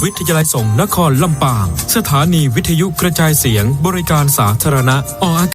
วิทยาลัยสงฆ์นครลำปาง สถานีวิทยุกระจายเสียงบริการสาธารณะ ออกอากาศ